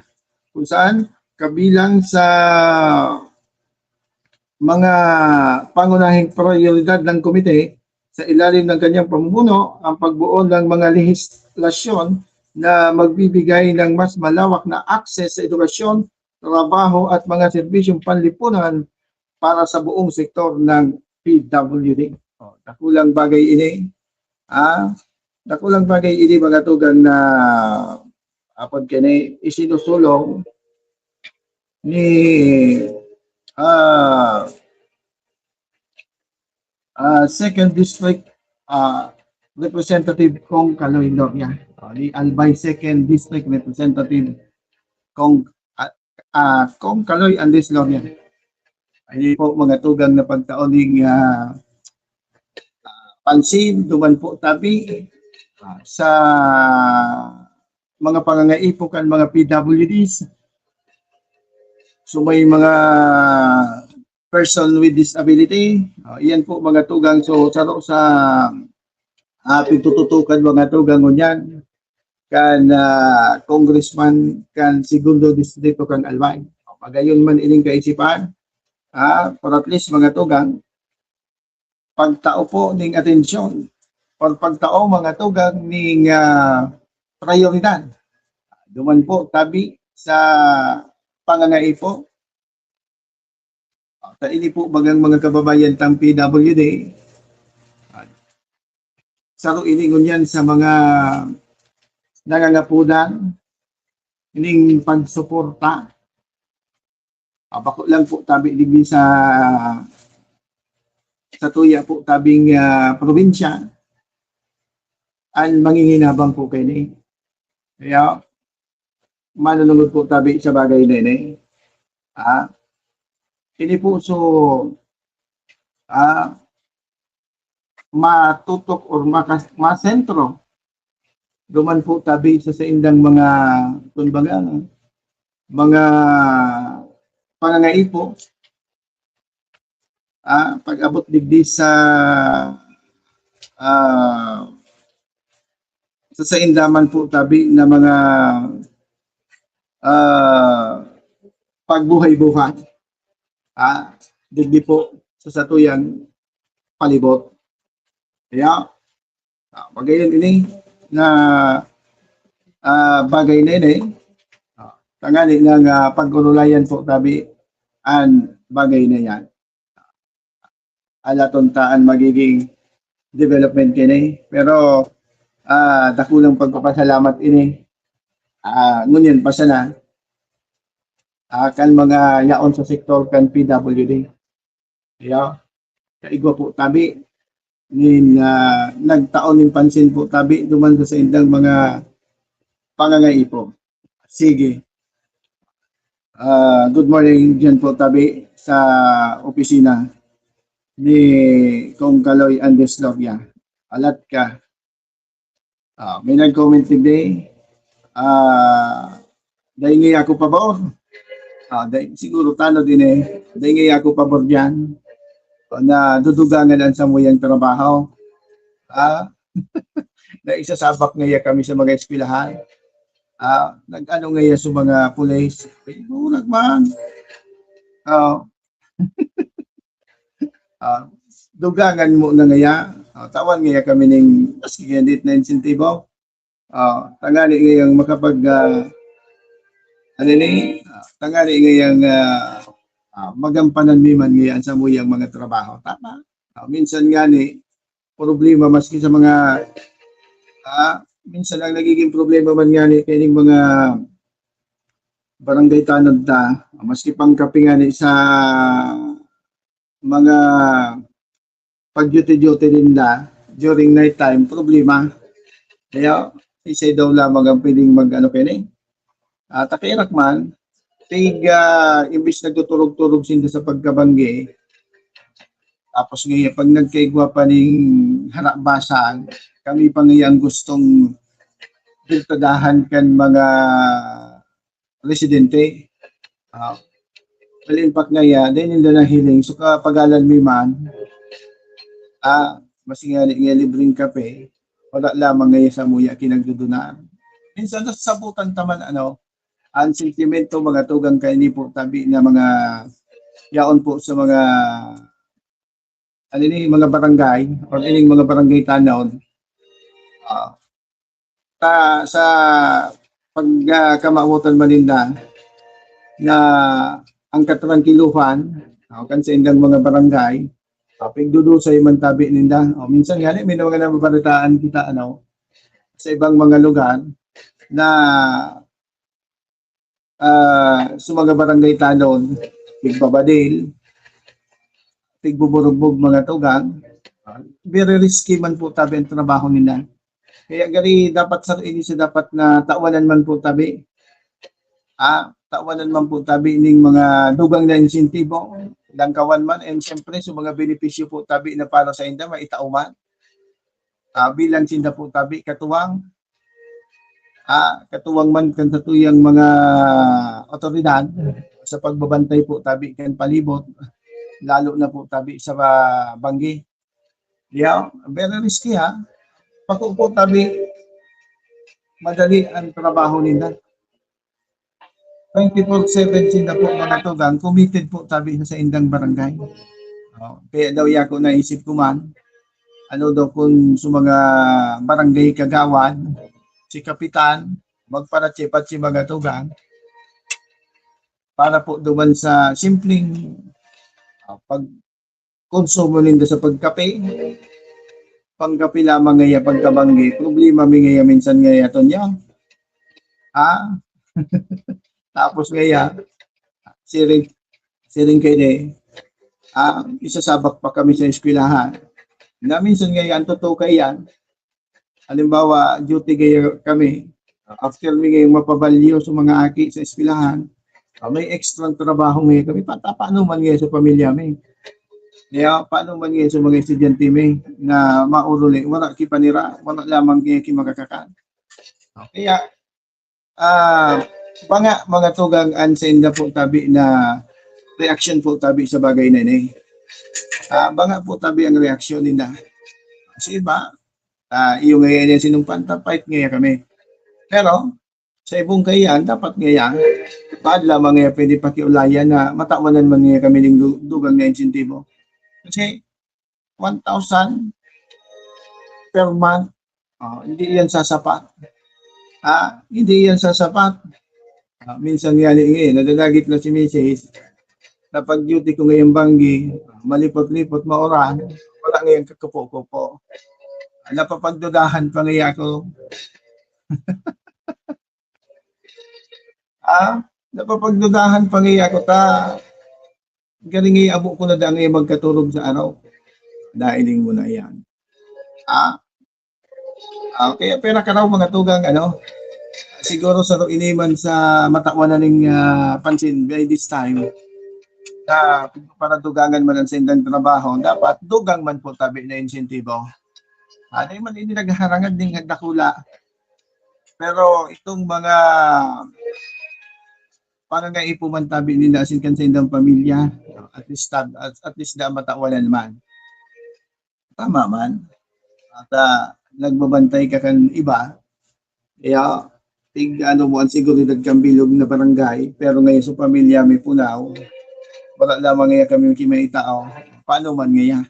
Kung saan kabilang sa mga pangunahing prioridad ng komite sa ilalim ng kanyang pamumuno ang pagbuo ng mga lehislasyon na magbibigay ng mas malawak na akses sa edukasyon, trabaho at mga serbisyong panlipunan para sa buong sektor ng P W D. O, dakulang bagay ini. Ah, dakulang bagay ini, mga tugang, na apod kini isinusulong ni, ah, ah, Second District, ah, Representative Cong Kaloy Loria. Ah, ni Albay Second District Representative Cong, ah, ah, Cong Kaloy Andres Loria. Ini po, mga tugang, na pagtaon ning, ah, ah, pansin, duman po tabi, ah, sa mga pangangaipo kan mga P W Ds. So, may mga person with disability. Ah, iyan po, mga tugang. So, saro sa, ah, pigtututukan mga tugang ngunyan kan, ah, congressman kan Segundo Distrito kan Albay. Pagayon man ining kaisipan, ah, for at least mga tugang, pagtao po ning atensyon or pagtao mga tugang ning, ah, prayoridad. Duman po tabi sa pangangaipo. Ah, ta ini po bagang mga kababayan tang P W D, ah, saro ini ngunyan sa mga nangangapudan ning pagsuporta. Ah, bako lang po tabi digdi sa, sa tuya po tabing, ah, probinsya, ang manginginabang po kaini. Kaya, manunungod po tabi sa bagay na ini. Ah, ini po, so, ah, matutok or makas-, masentro duman po tabi sa saindang mga, kumbaga, mga pangangaipo, ah, pag-abot digdi sa, ah, sa sainda man po tabi na mga, ah, pagbuhay-buhay, ah, digdi po sa satuyang palibot. Kaya, ah, pagayon ini na, ah, bagay na ini, ah, tangani nga, nga pag-urulayan po tabi an bagay na yan. Alaton ta an magiging development kini. Pero, ah, dakulang pagpapasalamat ini. Ah, ngunyan pa sana, ah, kan mga yaon sa sektor kan P W D. Kaya, kaigwa po tabi, nin, ah, nagtao nin pansin po tabi duman sa saindang mga pangangaipo. Sige. Ah, good morning diyan po tabi sa opisina ni Kong Kaloy Andres Loria. Alat ka. Ah, may nag-comment today. Ah, dai ngaya ako pabor. Ah, dai, siguro tanod ini. Dai ngaya ako pabor diyan. Na dudugangan ang samuyang trabaho. Ah, na isasabak ngaya kami sa mga eskwelahan. Ah, nag-ano ngaya sa mga pulis. Durag man. Ah, ah, dugangan mo na ngaya. Ah, tawan ngaya kami ning, maski ganit na insentibo. Ah, tangani ngayang makapag, ah, ano ni? Ah, tangani ngayang, ah, ah, magampanan mi man ngaya sa muyang mga trabaho. Tama. Ah, minsan nga ni, problema maski sa mga, ah, minsan ang nagiging problema man nga ni kaining mga barangay tanod ta, maski pangkape nga ni sa mga pag-duty-duty ninda during night time, problema. Kaya, isay daw lamang ang pwedeng mag-ano kaini. Ah, takirak man, tig, ah, imbis nagtuturog-turog sinda sa pagkabanggi, tapos ngayon, pag nagkaigwa pa ning harabasag, kami pa ngayon gustong biltadahan kan mga residente. Ah, well, in fact ngaya, dai ninda nahiling. So, kapagalan mi man, ah, maski nga, nga libreng kape, wala lamang ngaya sa muya kinagdudunan. Minsan, nasasabutan ta man, ano, ang sentimento, mga tugang kaini po, tabi na mga yaon po sa mga, ano ni, mga barangay, or ining mga barangay tanod. Ah, ta, sa pag, ah, kamawotan man ninda na ang katrangkiluhan, ah, kan sa indang mga barangay, ah, pigdudusay man tabi ninda. O, minsan nga, may mga nababalitaan kita, ano, sa ibang mga lugar na, ah, sa mga barangay tanod, tigpabadil, tigbuburugbog mga tugang, ah, very risky man po tabi ang trabaho nila. Kaya gari dapat sa ini sa dapat na tawanan man po tabi. Ah, tawanan man po tabi ning mga dugang na insentibo, langkawan man, and siyempre sa mga benepisyo po tabi na para sa inda, maitao man. Ah, bilang sinda po tabi katuwang, ah, katuwang man kan satuyang mga otoridad sa pagbabantay po tabi kan palibot, lalo na po tabi sa ba-, banggi. Yeah, very risky, ha? Bako po tabi, madali ang trabaho ninda. Twenty-four seven sinda po, mga tugang, committed po tabi sa indang barangay. Oh, kaya daw yako naisip ko man, ano daw kun sa mga barangay kagawad, si kapitan, magparatsi-patsi, mga tugang, para po duman sa simpleng, ah, pagkonsumo ninda sa pagkape. Pangkape lamang ngaya pagkabanggi. Problema mi ngaya minsan ngaya, Tonyo. Ha? Tapos ngaya, siring, siring kay de, ah, isasabak pa kami sa eskwelahan. Na minsan ngaya, ang totoo kaiyan, halimbawa, duty ngaya kami, after mi ngayong mapabalyo sa mga aki sa eskwelahan, ah, may extra trabaho ngaya kami. Pa-, pa-, paano man ngaya sa pamilya mi? Kaya paano man ngaya sa mga estudyante mi na mauruli, wala ki panira, wala lamang ngaya ki makakakan. Kaya, ah, banga, mga tugang, an sainda po tabi na reaksyon po tabi sa bagay na ini. Ah, banga po tabi ang reaksyon ninda. Sa iba, ah, iyo ngaya niya sinumpan, ta-, fight ngaya kami. Pero, sa ibong kaiyan, dapat ngaya, baad lamang ngaya pwede pakiulayan na matawanan man ngaya kami ning du-, dugang na insentibo. Kasi, one thousand per month, ah, hindi yan sasapat. Ah, hindi yan sasapat. Ah, minsan nga ni, eh, nadadagit na si misis. Napag-duty ko ngayong banggi, malipot-lipot, mauran, wala ngayong kakupo-kupo. Ah, napapagdudahan pa ngaya ako. Ah, napapagdudahan pa ngaya ako ta, garing ngaya abo ko na dangay magkaturog sa araw. Dahil mo na yan. Ah, ah, kaya pera ka raw, mga tugang, ano, siguro sa ini man sa matawan na ning, ah, pansin by this time, na para dugangan man ang sindang trabaho, dapat dugang man po tabi na insentibo. Ah, di man ini nagharangad ning dakula. Pero itong mga pangangaipo man tabi ninda asin kan saindang pamilya, at least tab-, at, at least da matawanan man. Tama man. At, ah, nagbabantay ka kan iba, kaya tig-ano mo an seguridad kan bilog na barangay, pero ngayon sa pamilya may punaw, wala lamang ngaya kami kimaitao. Paano man ngaya?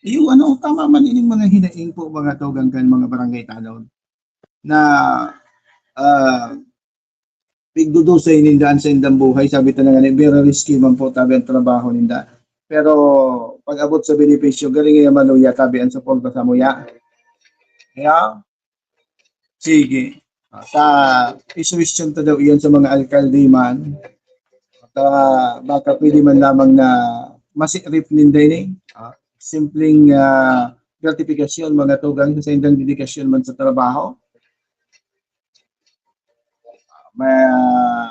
Iyo, ano, tama man ining mga hinaing po, mga tugang kan mga barangay tanod na, ah, pigdudusay ninda an saindang buhay, sabi ta na nga ni, very risky man po tabi ang trabaho ninda. Pero pag-abot sa benepisyo, garing ngaya maluya tabi ang suporta sa muya. Kaya, sige. Sa isuwestiyon ta daw iyan sa mga alkalde man. At, ah, baka pwede man lamang na masirip ninda ini. Ah, simpleng, ah, gratifikasyon, mga tugang, sa saindang dedikasyon man sa trabaho. Ma-,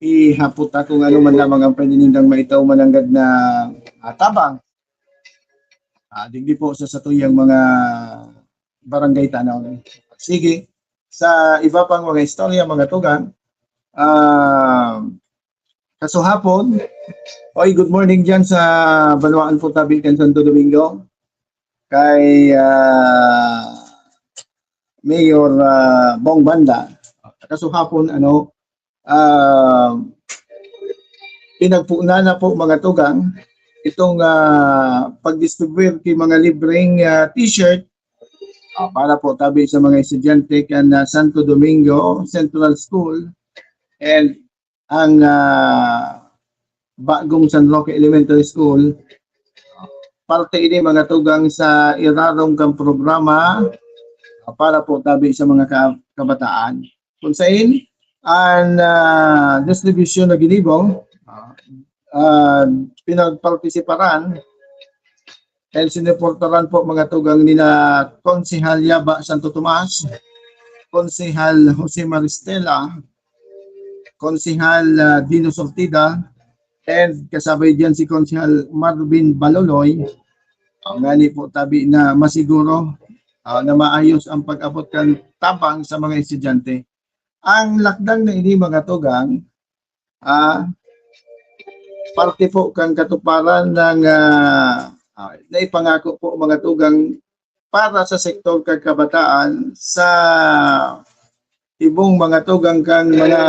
ihapot ta kung ano man lamang ang pwede nindang maitao mananggad na, ah, tabang. Ah, digdi po sa satuyang mga barangay tanaw. Sige, sa iba pang mga istorya, mga tugang, ah, kasuhapon, oy, good morning dyan sa Banwaan po tabi kan Santo Domingo, kay, ah, Mayor, ah, Bong Banda. Kasuhapon, ano, ah, pinagpunan na po, mga tugang, itong, ah, pag-distribute ki mga libreng, ah, t-shirt, ah, para po tabi sa mga estudyante kan, ah, Santo Domingo Central School and ang, ah, bagong San Roque Elementary School. Parte ini, mga tugang, sa irarong kan programa, ah, para po tabi sa mga ka-, kabataan. Kung sain, an, ah, distribusyon na ginibo, ah, ah, pinagpartisiparan, dahil sinuportaran po, mga tugang, nina Konsehal Yaba Santo Tomas, Konsehal Jose Maristela, Konsehal, ah, Dino Sortida, and kasabay diyan si Konsehal Marvin Baloloy. Ah, ngani po tabi na masiguro, ah, na maayos ang pag-abot kan tabang sa mga estudyante. Ang lakdang na ini, mga tugang, ah, parte po kan katuparan ng, ah, ah, naipangako po, mga tugang, para sa sektor kan kabataan sa ibong mga tugang kan mga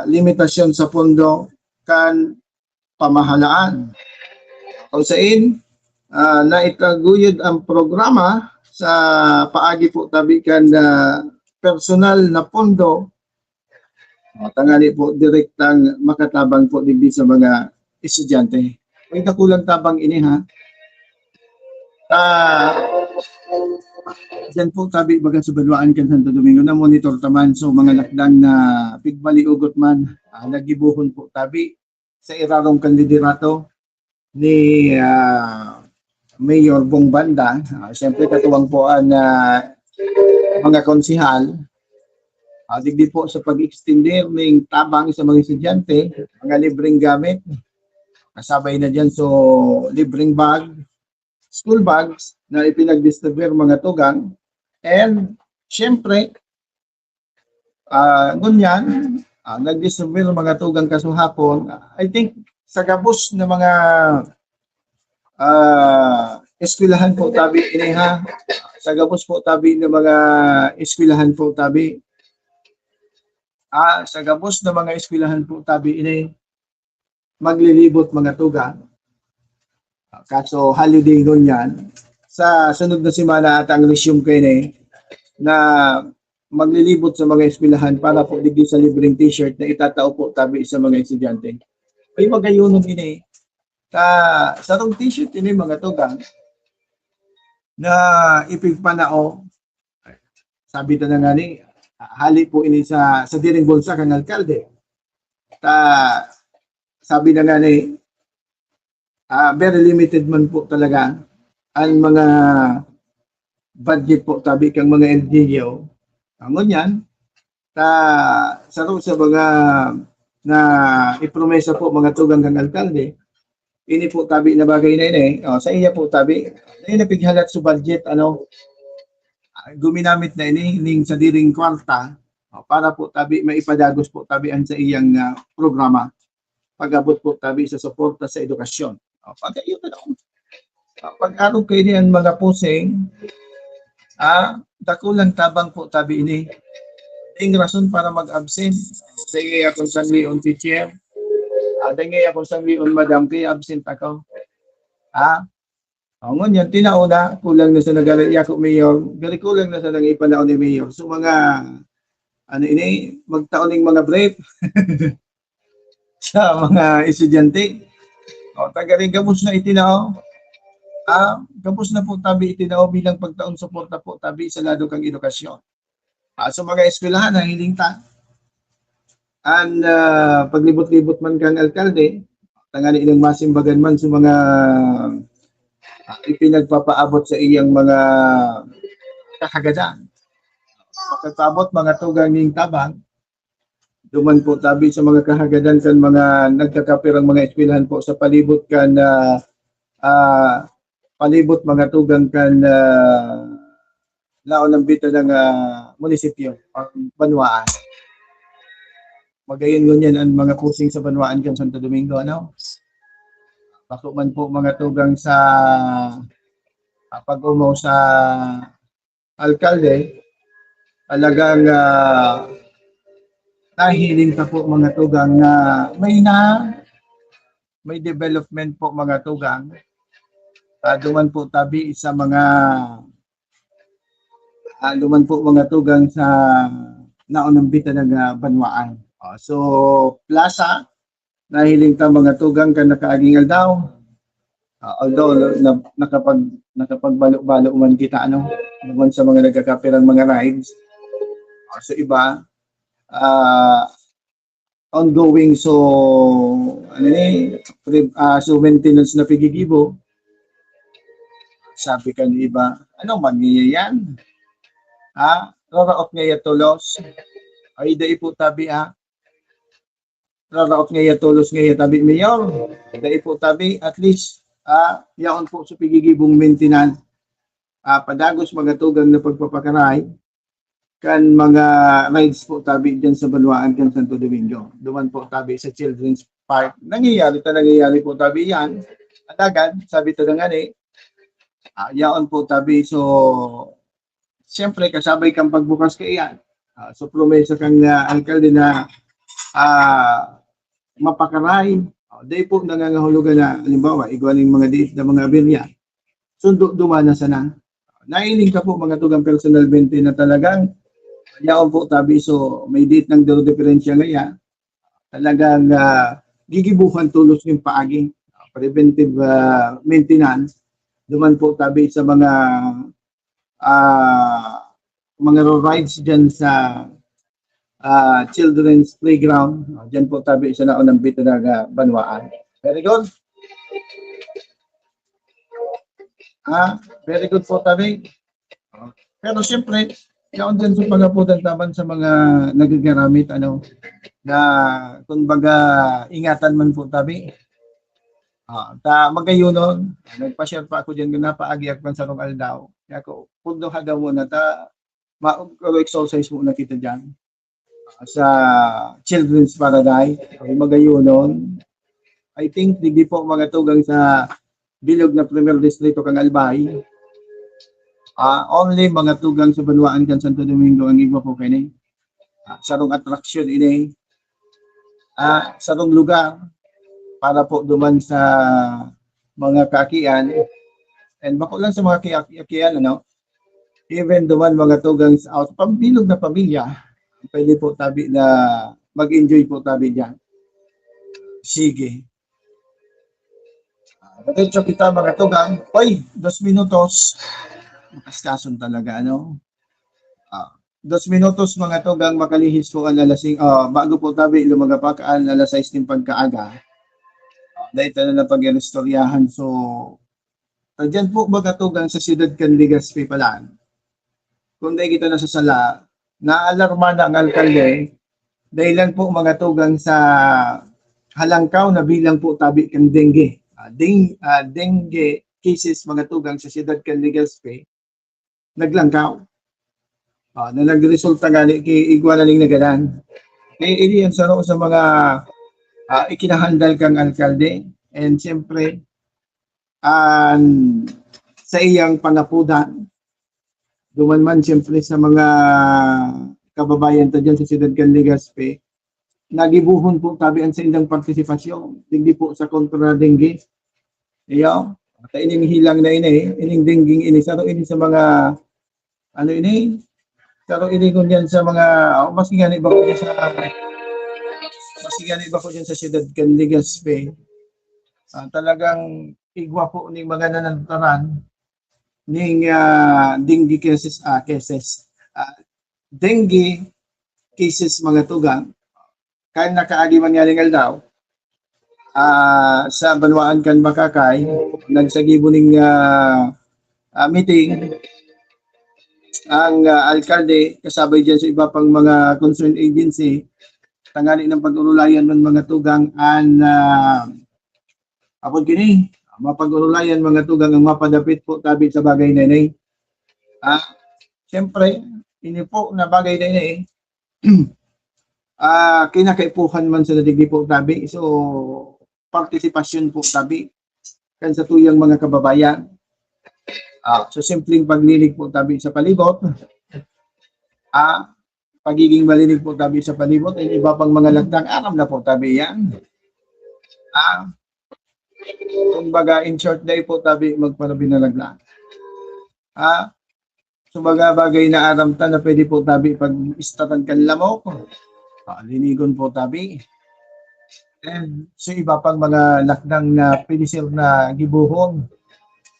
limitasyon sa pondo kan pamahalaan. Kung sain, ah, naitaguyod ang programa sa paagi po tabi kan, ah, personal na pondo, ah, tangani po direktang makatabang po digdi sa mga estudyante. May dakulang tabang ini, ha? Ah, diyan po tabi baga sa banwaan kan Santo Domingo, na-monitor ta man. So, mga lakdang na pigmaliugot man, ah, nagibohon po tabi sa irarom kan liderato ni, ah, Mayor Bong Banda. Ah, siyempre, katuwang po ang, ah, mga konsehal. Ah, digdi po sa pag-extender ning tabang sa mga estudyante, mga libreng gamit. Kasabay na diyan, so, libreng bag, school bags na ipinag-distribute mga tugang. And, siyempre, ah, ngunyan, ah, nag-distribute mga tugang kasuhapon. I think, sa gabos na mga, ah, eskwelahan po tabi ini, ha. Sa gabos po tabi ng mga eskwelahan po tabi. Ah, sa gabos na mga eskwelahan po tabi ini, maglilibot mga tugang. Kaso holiday ngunyan. Sa sunod na semana ata ang resume kaini na maglilibot sa mga eskwelahan para po digdi sa libreng t-shirt na itatao po tabi sa mga estudyante. Ay, magayonon ini. Ta, sarong t-shirt ini, mga tugang, na ipigpanao. Sabi ta na ngani, hali po ini sa, sa diring bulsa kan alkalde. Ta, sabi na ngani, ah, very limited man po talaga ang mga budget po tabi kang mga L G U. Ang ngunyan, ta, saro sa mga na ipromesa po mga tugang kang alkalde, ini po tabi na bagay na ini, oh, sa iya po tabi, na pighalat sa budget, ano, ah, guminamit na ini ning sadiring kwarta, oh, para po tabi maipadagos po tabi ang sa iyang, ah, programa. Pag-abot po tabi sa suporta sa edukasyon. Oh, pag-, yun na lang. Ah, pag-arog kaini an mga pusing, ah, dakulang tabang po tabi ini. Ding rason para mag-absent. Dai akong sanlion, teacher. Ah, dai akong sanlion, madam, kaya absent ako. Ah, oh, ngunyan, tinao na, kulang na sa nagari, yako, Mayor. Gari kulang na sa nang ipanao ni Mayor. So, mga, ano ini, magtao ning mga brief sa mga estudyante. O, tagaring gabos na itinao. Ah, gabos na po tabi itinao bilang pagtaon suporta po tabi sa lado kang edukasyon. Ah, sa mga eskwelahan, nahiling ta. An, ah, paglibot-libot man kang alkalde, tangani ilang masimbagan man sa mga, ah, ipinagpapaabot sa iyang mga kahagadan. Makagpaabot mga tugang ning tabang, duman po tabi sa mga kahagadan kan mga nagkakapirang mga eskwelahan po sa palibot kan, ah, ah, palibot mga tugang kan, ah, laon ng bita ng, ah, munisipyo o banwaan. Magayon ngunyan ang mga pusing sa banwaan kan Santo Domingo, ano? Bako man po mga tugang sa, ah, pag-umaw sa alkalde, talagang, ah, nahiling ta po mga tugang na may na, may development po mga tugang. Ah, duman po tabi sa mga, ah, duman po mga tugang sa naunang bita ng, ah, banwaan. Ah, so, plaza, nahiling ta mga tugang kan nakaaging aldaw. Ah, although na, na, nakapag, nakapagbalo-balo man kita, ano, naman sa mga nagkakapirang mga rides. Ah, sa iba, ah, ongoing, so, ano ni, pre-, ah, so maintenance na pigigibo. Sabi kan iba, "Ano man niya yan? Ha? Raraot niya tolos?" Ay, dai po tabi, ha? Raraot ngaya tolos ngaya tabi, Mayor. Dai po tabi, at least, ah, yaon po sa pigigibong maintenance. Ah, padagos mga tugang na pagpapakaray kan mga rides po tabi dyan sa banwaan kan Santo Domingo. Duman po tabi sa Children's Park. Nangyayari ta, nangyayari po tabi yan. Alagad, sabi ta na nga ni, Ah, yaon po tabi. So, siyempre, kasabay kang pagbukas kaiyan. Ah, so, promesa kang, ah, alkalde na, ah, mapakaray. Ah, dai po nangangahulugan na, halimbawa, igwa ning mga diit na mga birya. Sundo duman na sana. Nailing ka po, mga tugang, personalmente na talagang yaon po tabi. So, may diit nang duro diferensya ngaya. Talagang, ah, gigibuhan tolos nin paagi. Preventive, ah, maintenance. Duman po tabi sa mga, ah, mga rides dyan sa, ah, children's playground. Ah, dyan po tabi sa naunang bit na, ah, banwaan. Very good. Ah, very good po tabi. Pero siyempre, yaon din sa pangapudan taban sa mga nagagaramit, ano, na, kumbaga, ingatan man po tabi. Ah, ta magayunon, nagpa-share pa ako diyan na paagi akman sarong aldaw. Kaya ako, pugno hadaw muna ta, ma-, exercise muna kita diyan. Ah, sa Children's Paradise, ay magayunon. I think, digdi po mga tugang sa bilog na Primer Distrito kan Albay. Ah, only mga tugang sa banwaan kan Santo Domingo ang igwa po kaini. Ah, sarong atraksyon ini. Ah, sarong lugar para po duman sa mga kaakian. And bako lang sa mga kaakian, ano, even duman mga tugang sa out, pambilog na pamilya, pwede po tabi na mag-enjoy po tabi diyan. Sige. Ah, diretso kita, mga tugang. Oy, dos minutos. Makaskason talaga, ano? Ah, dos minutos, mga tugang, makalihis po an alas sing-, ah, bago po tabi lumagapak an alas sais nin pagkaaga. Dai ta na pag-iristoryahan. So, diyan po, mga tugang, sa siyudad kan Legazpi pala. Kung dai kita nasasala, naalarma na ang alkalde, dahilan po, mga tugang, sa halangkaw na bilang po tabi kan dengue. Ah, deng-, ah, dengue cases, mga tugang, sa siyudad kan Legazpi, naglangkaw. Ah, na nagresulta ngani ki igwa na ning nagadan. Eh, ini ang saro sa mga, ah, ikinahandal kang alkalde. And siyempre, an saiyang pangapudan, duman man siyempre sa mga kababayan ta diyan sa siyudad kan Legazpi, nagibohon po tabi an saindang partisipasyon, digdi po sa kontra dengue. Iyo, ta ining hilang na ini, ining dengue ini, saro ini sa mga, ano ini, saro ini ngunyan sa mga, oh, maski ngani bako diyan sa, maski ngani bako diyan sa siyudad kan Legazpi. Ah, talagang igwa po ning mga nanantaran ning, ah, dengue cases, ah, cases. Ah, dengue cases, mga tugang. Kan nakaagi man nganing aldaw, ah, sa banwaan kan Makakay, nagsagibo ning, ah, ah, meeting ang, ah, alkalde kasabay diyan sa iba pang mga concerned agency, tanganing pag-urulayan man, mga tugang, an, ah, apod kini, mapag-urulayan, mga tugang, ang mapadapit po tabi sa bagay na ini. Ah, siyempre, ini po na bagay na ini, ah, kinakaipuhan man sa digdi po tabi. So, partisipasyon po tabi kan satuyang mga kababayan. Ah, so, simpleng paglinig po tabi sa palibot. Ah, pagiging malinig po tabi sa palibot, ang iba pang mga lakdang, aram na po tabi yan. Ah, kumbaga, in short, dai po tabi magpalabi na laglag. Ah, so, mga bagay na aram ta na pwede po tabi pag-istatan kan lamok. Ah, linigon po tabi. And so, iba pang mga lakdang na pwede, sir, na gibohon.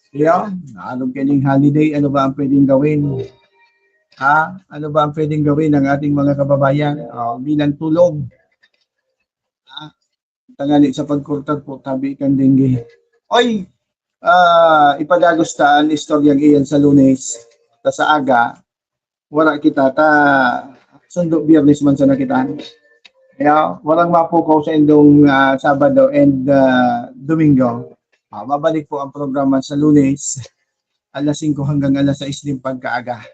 Iyo, naalog kaning holiday, ano ba ang pwedeng gawin? Ha? Ano ba ang pwedeng gawin ng ating mga kababayan? Ah, bilang tulong. Ha? Tanganing sa pagkurtad po tabi kan dengue. Oy, ah, ipadagos ta an istoryang iyan sa Lunes. Ta sa aga, wala kita, ta sundo Biyernes man sana kita. Kaya, walang mapukaw sa indong, ah, Sabado and, ah, Domingo. Ah, mabalik po ang programa sa Lunes, alas singko hanggang alas sais nin pagkaaga.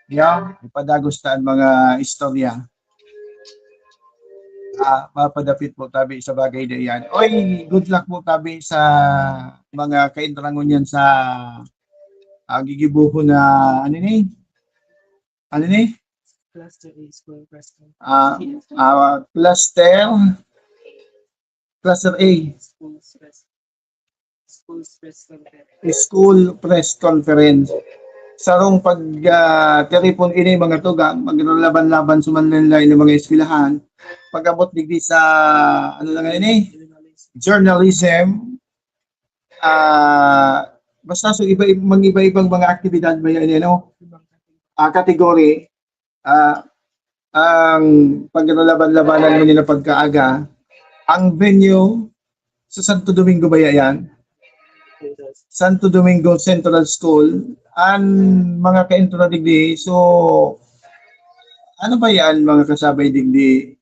Kaya, ipadagos ta an mga istorya. Ah, mapadapit po tabi sa bagay na iyan. Oy, good luck po tabi sa mga kaindrangon niyan sa Ah, gigibohon na, ano ni? Ano ni? Cluster A School President. Ah, ah, cluster, cluster A, Schools Press. Schools Press Conference. School Press Conference. Sarong pag ah, tiripon ini, mga tugang, maglalaban-laban sa manlain-lain na mga eskwelahan. Pag-abot digdi sa, ano lang ini? Journalism. Ah, basta so iba, mag-iba-ibang mga aktibidad ba yan, ano? Ah, category. Ah, ang paglalaban-labanan mo nila pagkaaga, ang venue sa Santo Domingo ba yan? Santo Domingo Central School, ang mga kaintra digdi. So, ano ba yan, mga kasabay digdi?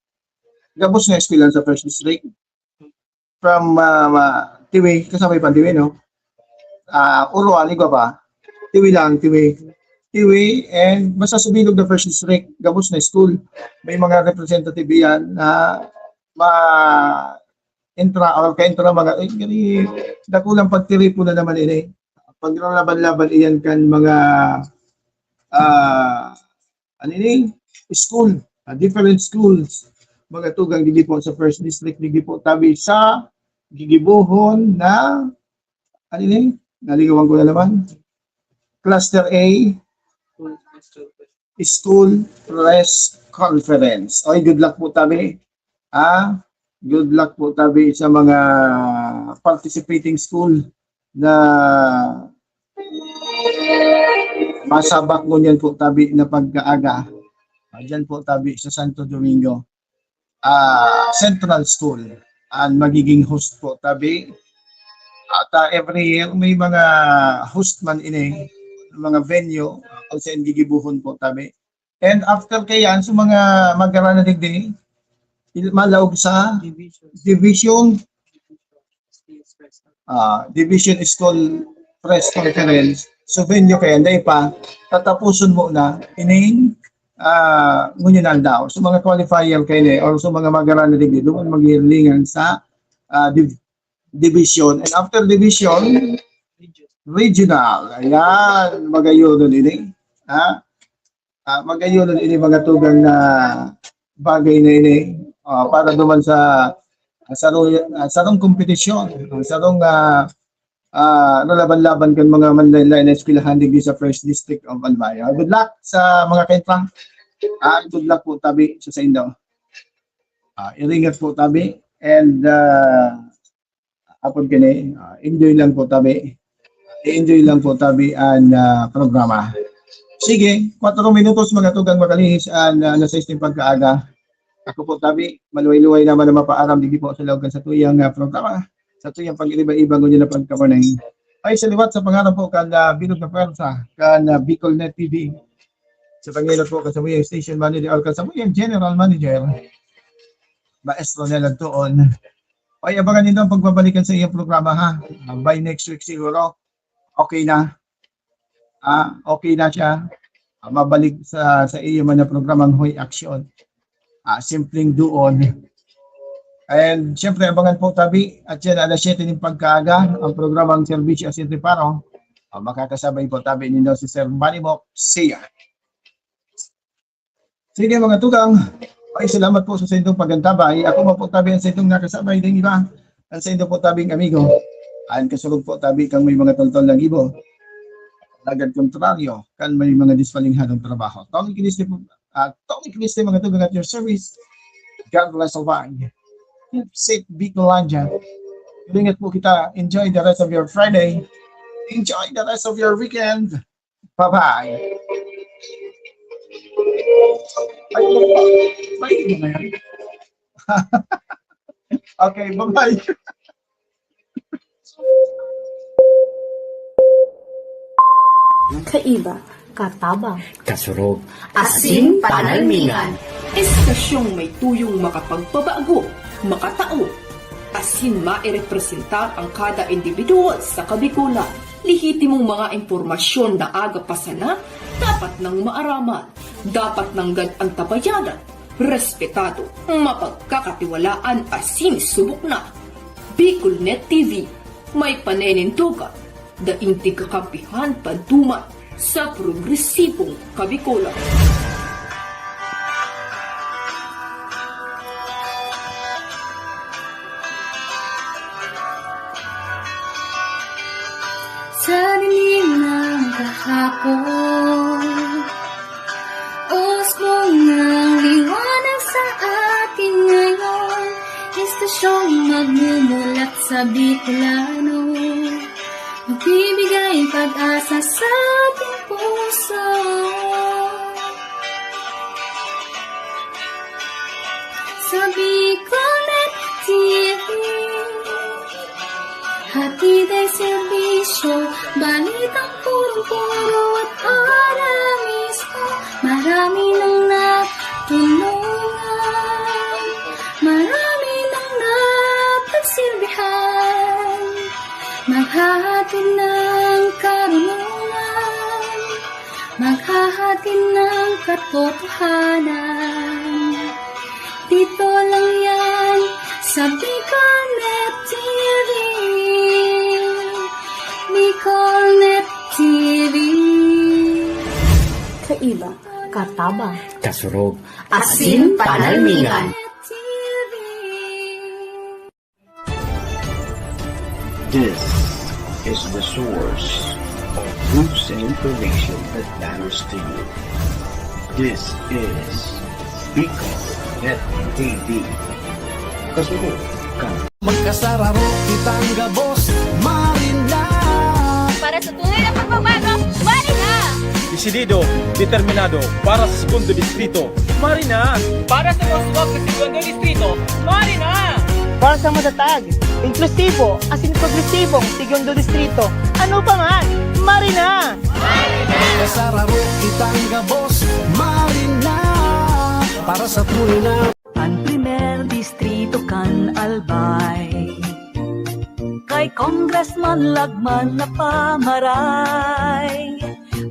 Gabos nga eskwelahan sa First District. From ah, ma- Tiwi, kasabay pa Tiwi, no? Ah, Uruan, igwa pa. Tiwi lang, Tiwi. Tiwi, and basta sa bilog na First District, gabos na school. May mga representative yan na ma intra or ka-intra mga, eh, gani, dakulang pagtiripo na naman ini. Paglalaban-laban iyan kan mga ah, ano ini? School, ah, different schools. Mga tugang digdi po sa First District, digdi po tabi sa gigibohon na, ano ini? Naligawan ko na naman. Cluster A, Schools Press Conference. School Press Conference. Oy, good luck po tabi. Ah, good luck po tabi sa mga participating school na masabak ngunyan po tabi na pagkaaga. Ah, diyan po tabi sa Santo Domingo ah, Central School. Ang magiging host po tabi. At ah, every year may mga host man ini, mga venue, kung saan gigibuhon po tabi. And after kayan, sa mga magkaranan digdi, il- malaog sa Division. division Schools Press Conference. ah, Division School Press Conference, so venue kaya hindi pa, tatapuson mo na ining ah, ngunyan aldaw. So mga qualifier kayo ni, or so mga magaranan digdi, doon maghihilingan sa ah, div- division. And after division, regional. Ayan, magayon ini. Ha? Ah, magayon ini mga tugang na bagay na ini ah, para duman sa ah, sarong, ah, sarong kompetisyon, ah, sarong ah, ah, nalaban-laban kan mga manlain-lain na eskwelahan digdi sa First District of Albay. Ah, good luck sa mga kaintra. Ah, good luck po tabi sa saindo. Ah, iringat po tabi and ah, apod kini, ah, enjoy lang po tabi. Enjoy lang po tabi ang ah, programa. Sige, kwatro minutos mga tugang makalihis ang ah, alas sais ning pagkaaga. Ako po tabi, maluway-luway naman na mapaaram digdi po sa laog kan satuyang ah, programa, satuyang pag-iriba-iba ngunyan na pagkamunay. Ay, sa liwat sa pangalan po kan ah, bilog na pwersa, kan ah, Bicol Net T V. Sa pangilot po kan samuyang station manager or kan samuyang general manager, Maestro Nel Antoon. Ay, abangan nindo ang pagbabalikan sa iyong programa, ha. Ah, by next week siguro, okay na. Ah, okay na siya. Ah, mabalik sa sa iyo man na programang Hoy Action. Ah, simpleng doon. And siyempre, abangan po tabi at yan alas siyete ng pagkaaga ang programang Serbisyo Asin Reparo. Ah, makakasabay po tabi nindo si Sir Manny Mok. See ya! Sige mga tugang, ay salamat po sa saindong pagantabay. Ako man po tabi ang saindong nakasabay ng iba. Ang saindo po tabing amigo. Ang kasurog po tabi kang may mga toltol na gibo. Lagad kontraryo kan may mga dispalinghadong trabaho. Tony Kiniste po, ah, Tony Kiniste, mga tugang, at your service. God bless all. Keep safe, Bicolandia. Ingat po kita. Enjoy the rest of your Friday. Enjoy the rest of your weekend. Bye-bye. Ay, ay, ano na yan? Okay, bye-bye. Kaiba, katabang, Kasurog. Asin panalmingan. Estasyong may tuyong makapagpabago, makatao, asin mairepresentar ang kada individual sa Kabikulan. Lehitimong mga impormasyon na aga pa sana, dapat nang maaraman, dapat nanggad antabayanan, respetado, mapagkakatiwalaan asin subok na. Bicol Net T V, may panenindugan, Daing tigkakampihan paduman sa progresibong Kabikolan. Sa dilim ng kahapon, usbong ng liwanag sa atin ngayon, estasyong magmumulat sa Bicolano, magbibigay pag-asa sa ating puso. Sa Bicolnet T V, hatid ay serbisyo, balitang punong-puno at ora mismo. Marami nang natulungan, marami nang napagsilbihan, maghahatid ng karunungan, maghahatid ng katotohanan. Dito lang yan sa Bicolnet T V. Bicolnet T V. Kaiba, katabang, kasurog, asin panalmingan. T V. This is the source of news and information that matters to you. This is Bicol Net T V. Kasunod ka. Magkasararo kitang gabos, Marina. Para sa tunay na pagbabago, Marina! Desidido, determinado para sa Segundo Distrito, Marina! Para sa mga suwag sa Segundo Distrito, Marina! Para sa matatag, inklusibo, asin progresibong Segundo Distrito, ano pa man, Marina! Kasararo kitang gabos, Marina! Para sa tunay na An primer distrito kan Albay, kay Congressman Lagman na pamaray.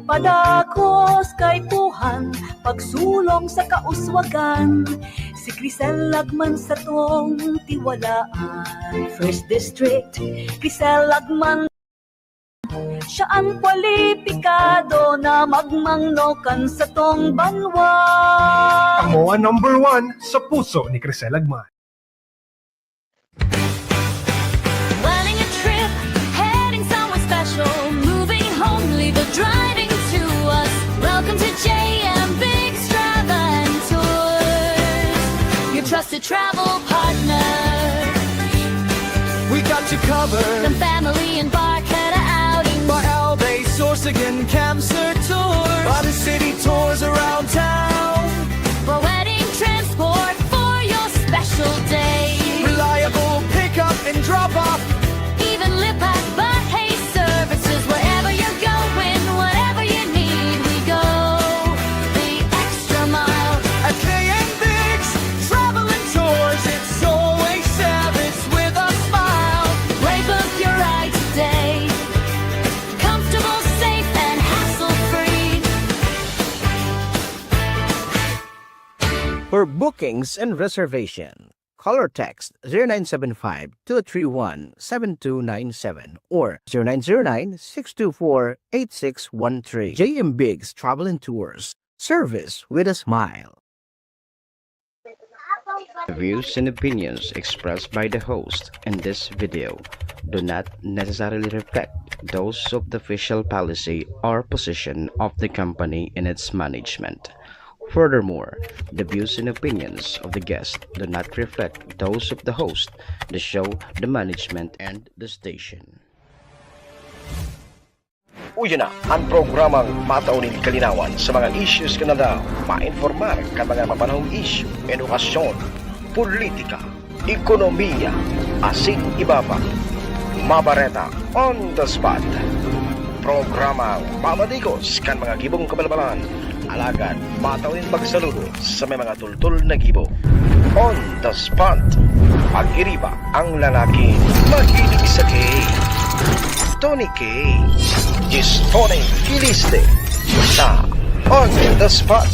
Padakos kaipuhan, pagsulong sa kauswagan, si Crisel Lagman satong tiwalaan. First District, Crisel Lagman. Siya an kwalipikado na magmangno kan satong banwa. Amo an number one sa puso ni Crisel Lagman. Planning a trip, heading somewhere special, moving home, leave the driving to us. Welcome to J M Biggs Travel and Tours, your trusted travel partner. We got you covered. Kan family embark, head a outing. By Albay, Sorsogon, Camsur Tours. By the city tours around town. For wedding transport for your special day. Reliable pickup and drop off. Even Lipat, Barhay services. Wherever you're going, whatever you need, we go the extra mile. At J M Biggs Travel and Tours, it's always service with a smile. Pre-book your ride today. Comfortable, safe, and hassle-free. For bookings and reservation, call or text zero nine seven five, two three one, seven two nine seven or zero nine zero nine, six two four, eight six one three. J M Biggs Travel and Tours. Service with a smile. The views and opinions expressed by the host in this video do not necessarily reflect those of the official policy or position of the company in its management. Furthermore, the views and opinions of the guest do not reflect those of the host, the show, the management, and the station. Uya na an programang matao nin kalinawan sa mga issues kan aldaw, mainformar kan mga mapanahong isyu, edukasyon, politika, ekonomiya, asin iba pa. Mabareta on the spot. Programang mabadigos kan mga gibong kabalbalan, alagad matao nin pagsaludo sa may mga tultol na gibo. On the spot. Pag-iriba ang lalaking mahilig sa K. Tony K. Gistone Kiliste. Sa On the Spot.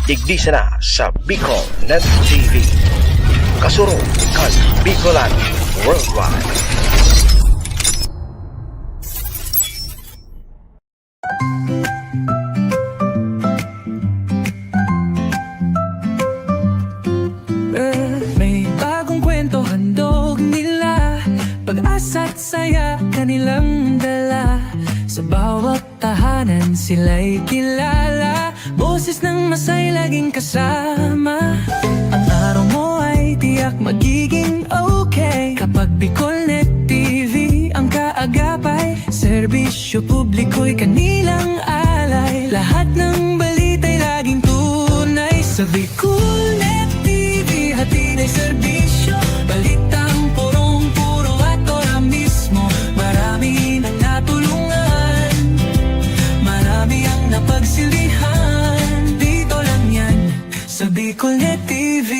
Digdi sana sa Bicol Net T V. Kasurog kan Bicolan Worldwide. Sila'y kilala, boses ng Masay laging kasama. Ang araw mo ay tiyak magiging okay kapag Bicolnet T V ang kaagapay. Serbisyo publiko'y kanilang alay. Lahat ng balita'y laging tunay sa Bicolnet T V. Hatid ay serbisyo, balitang purong-puro at ora mismo. Marami nang natulungan, marami ang napagsilbihan. Dito lang yan sa Bicolnet T V.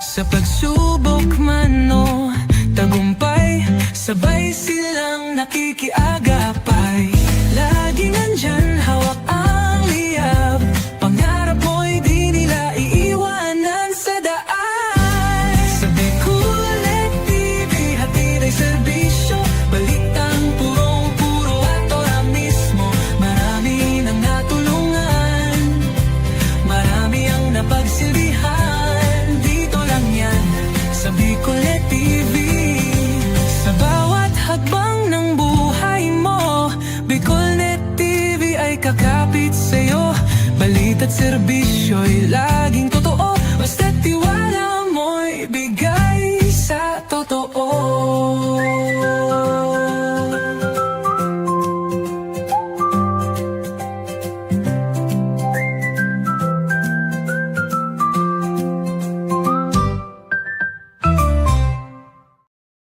Sa pagsubok man o tagumpay, sabay silang nakikiagapay. Laging nandyan, hawak ang liyab. Pangarap mo'y di nila iiwanan sa daan. Sa Bicolnet T V, hatid ay serbisyo, balitang purong-puro at ora mismo. Marami nang natulungan, marami ang napagsilbihan. Dito lang yan sa Bicolnet T V. Sa bawat hakbang ng buhay mo, Bicolnet T V ay kakapit sa'yo. Balita't serbisyo'y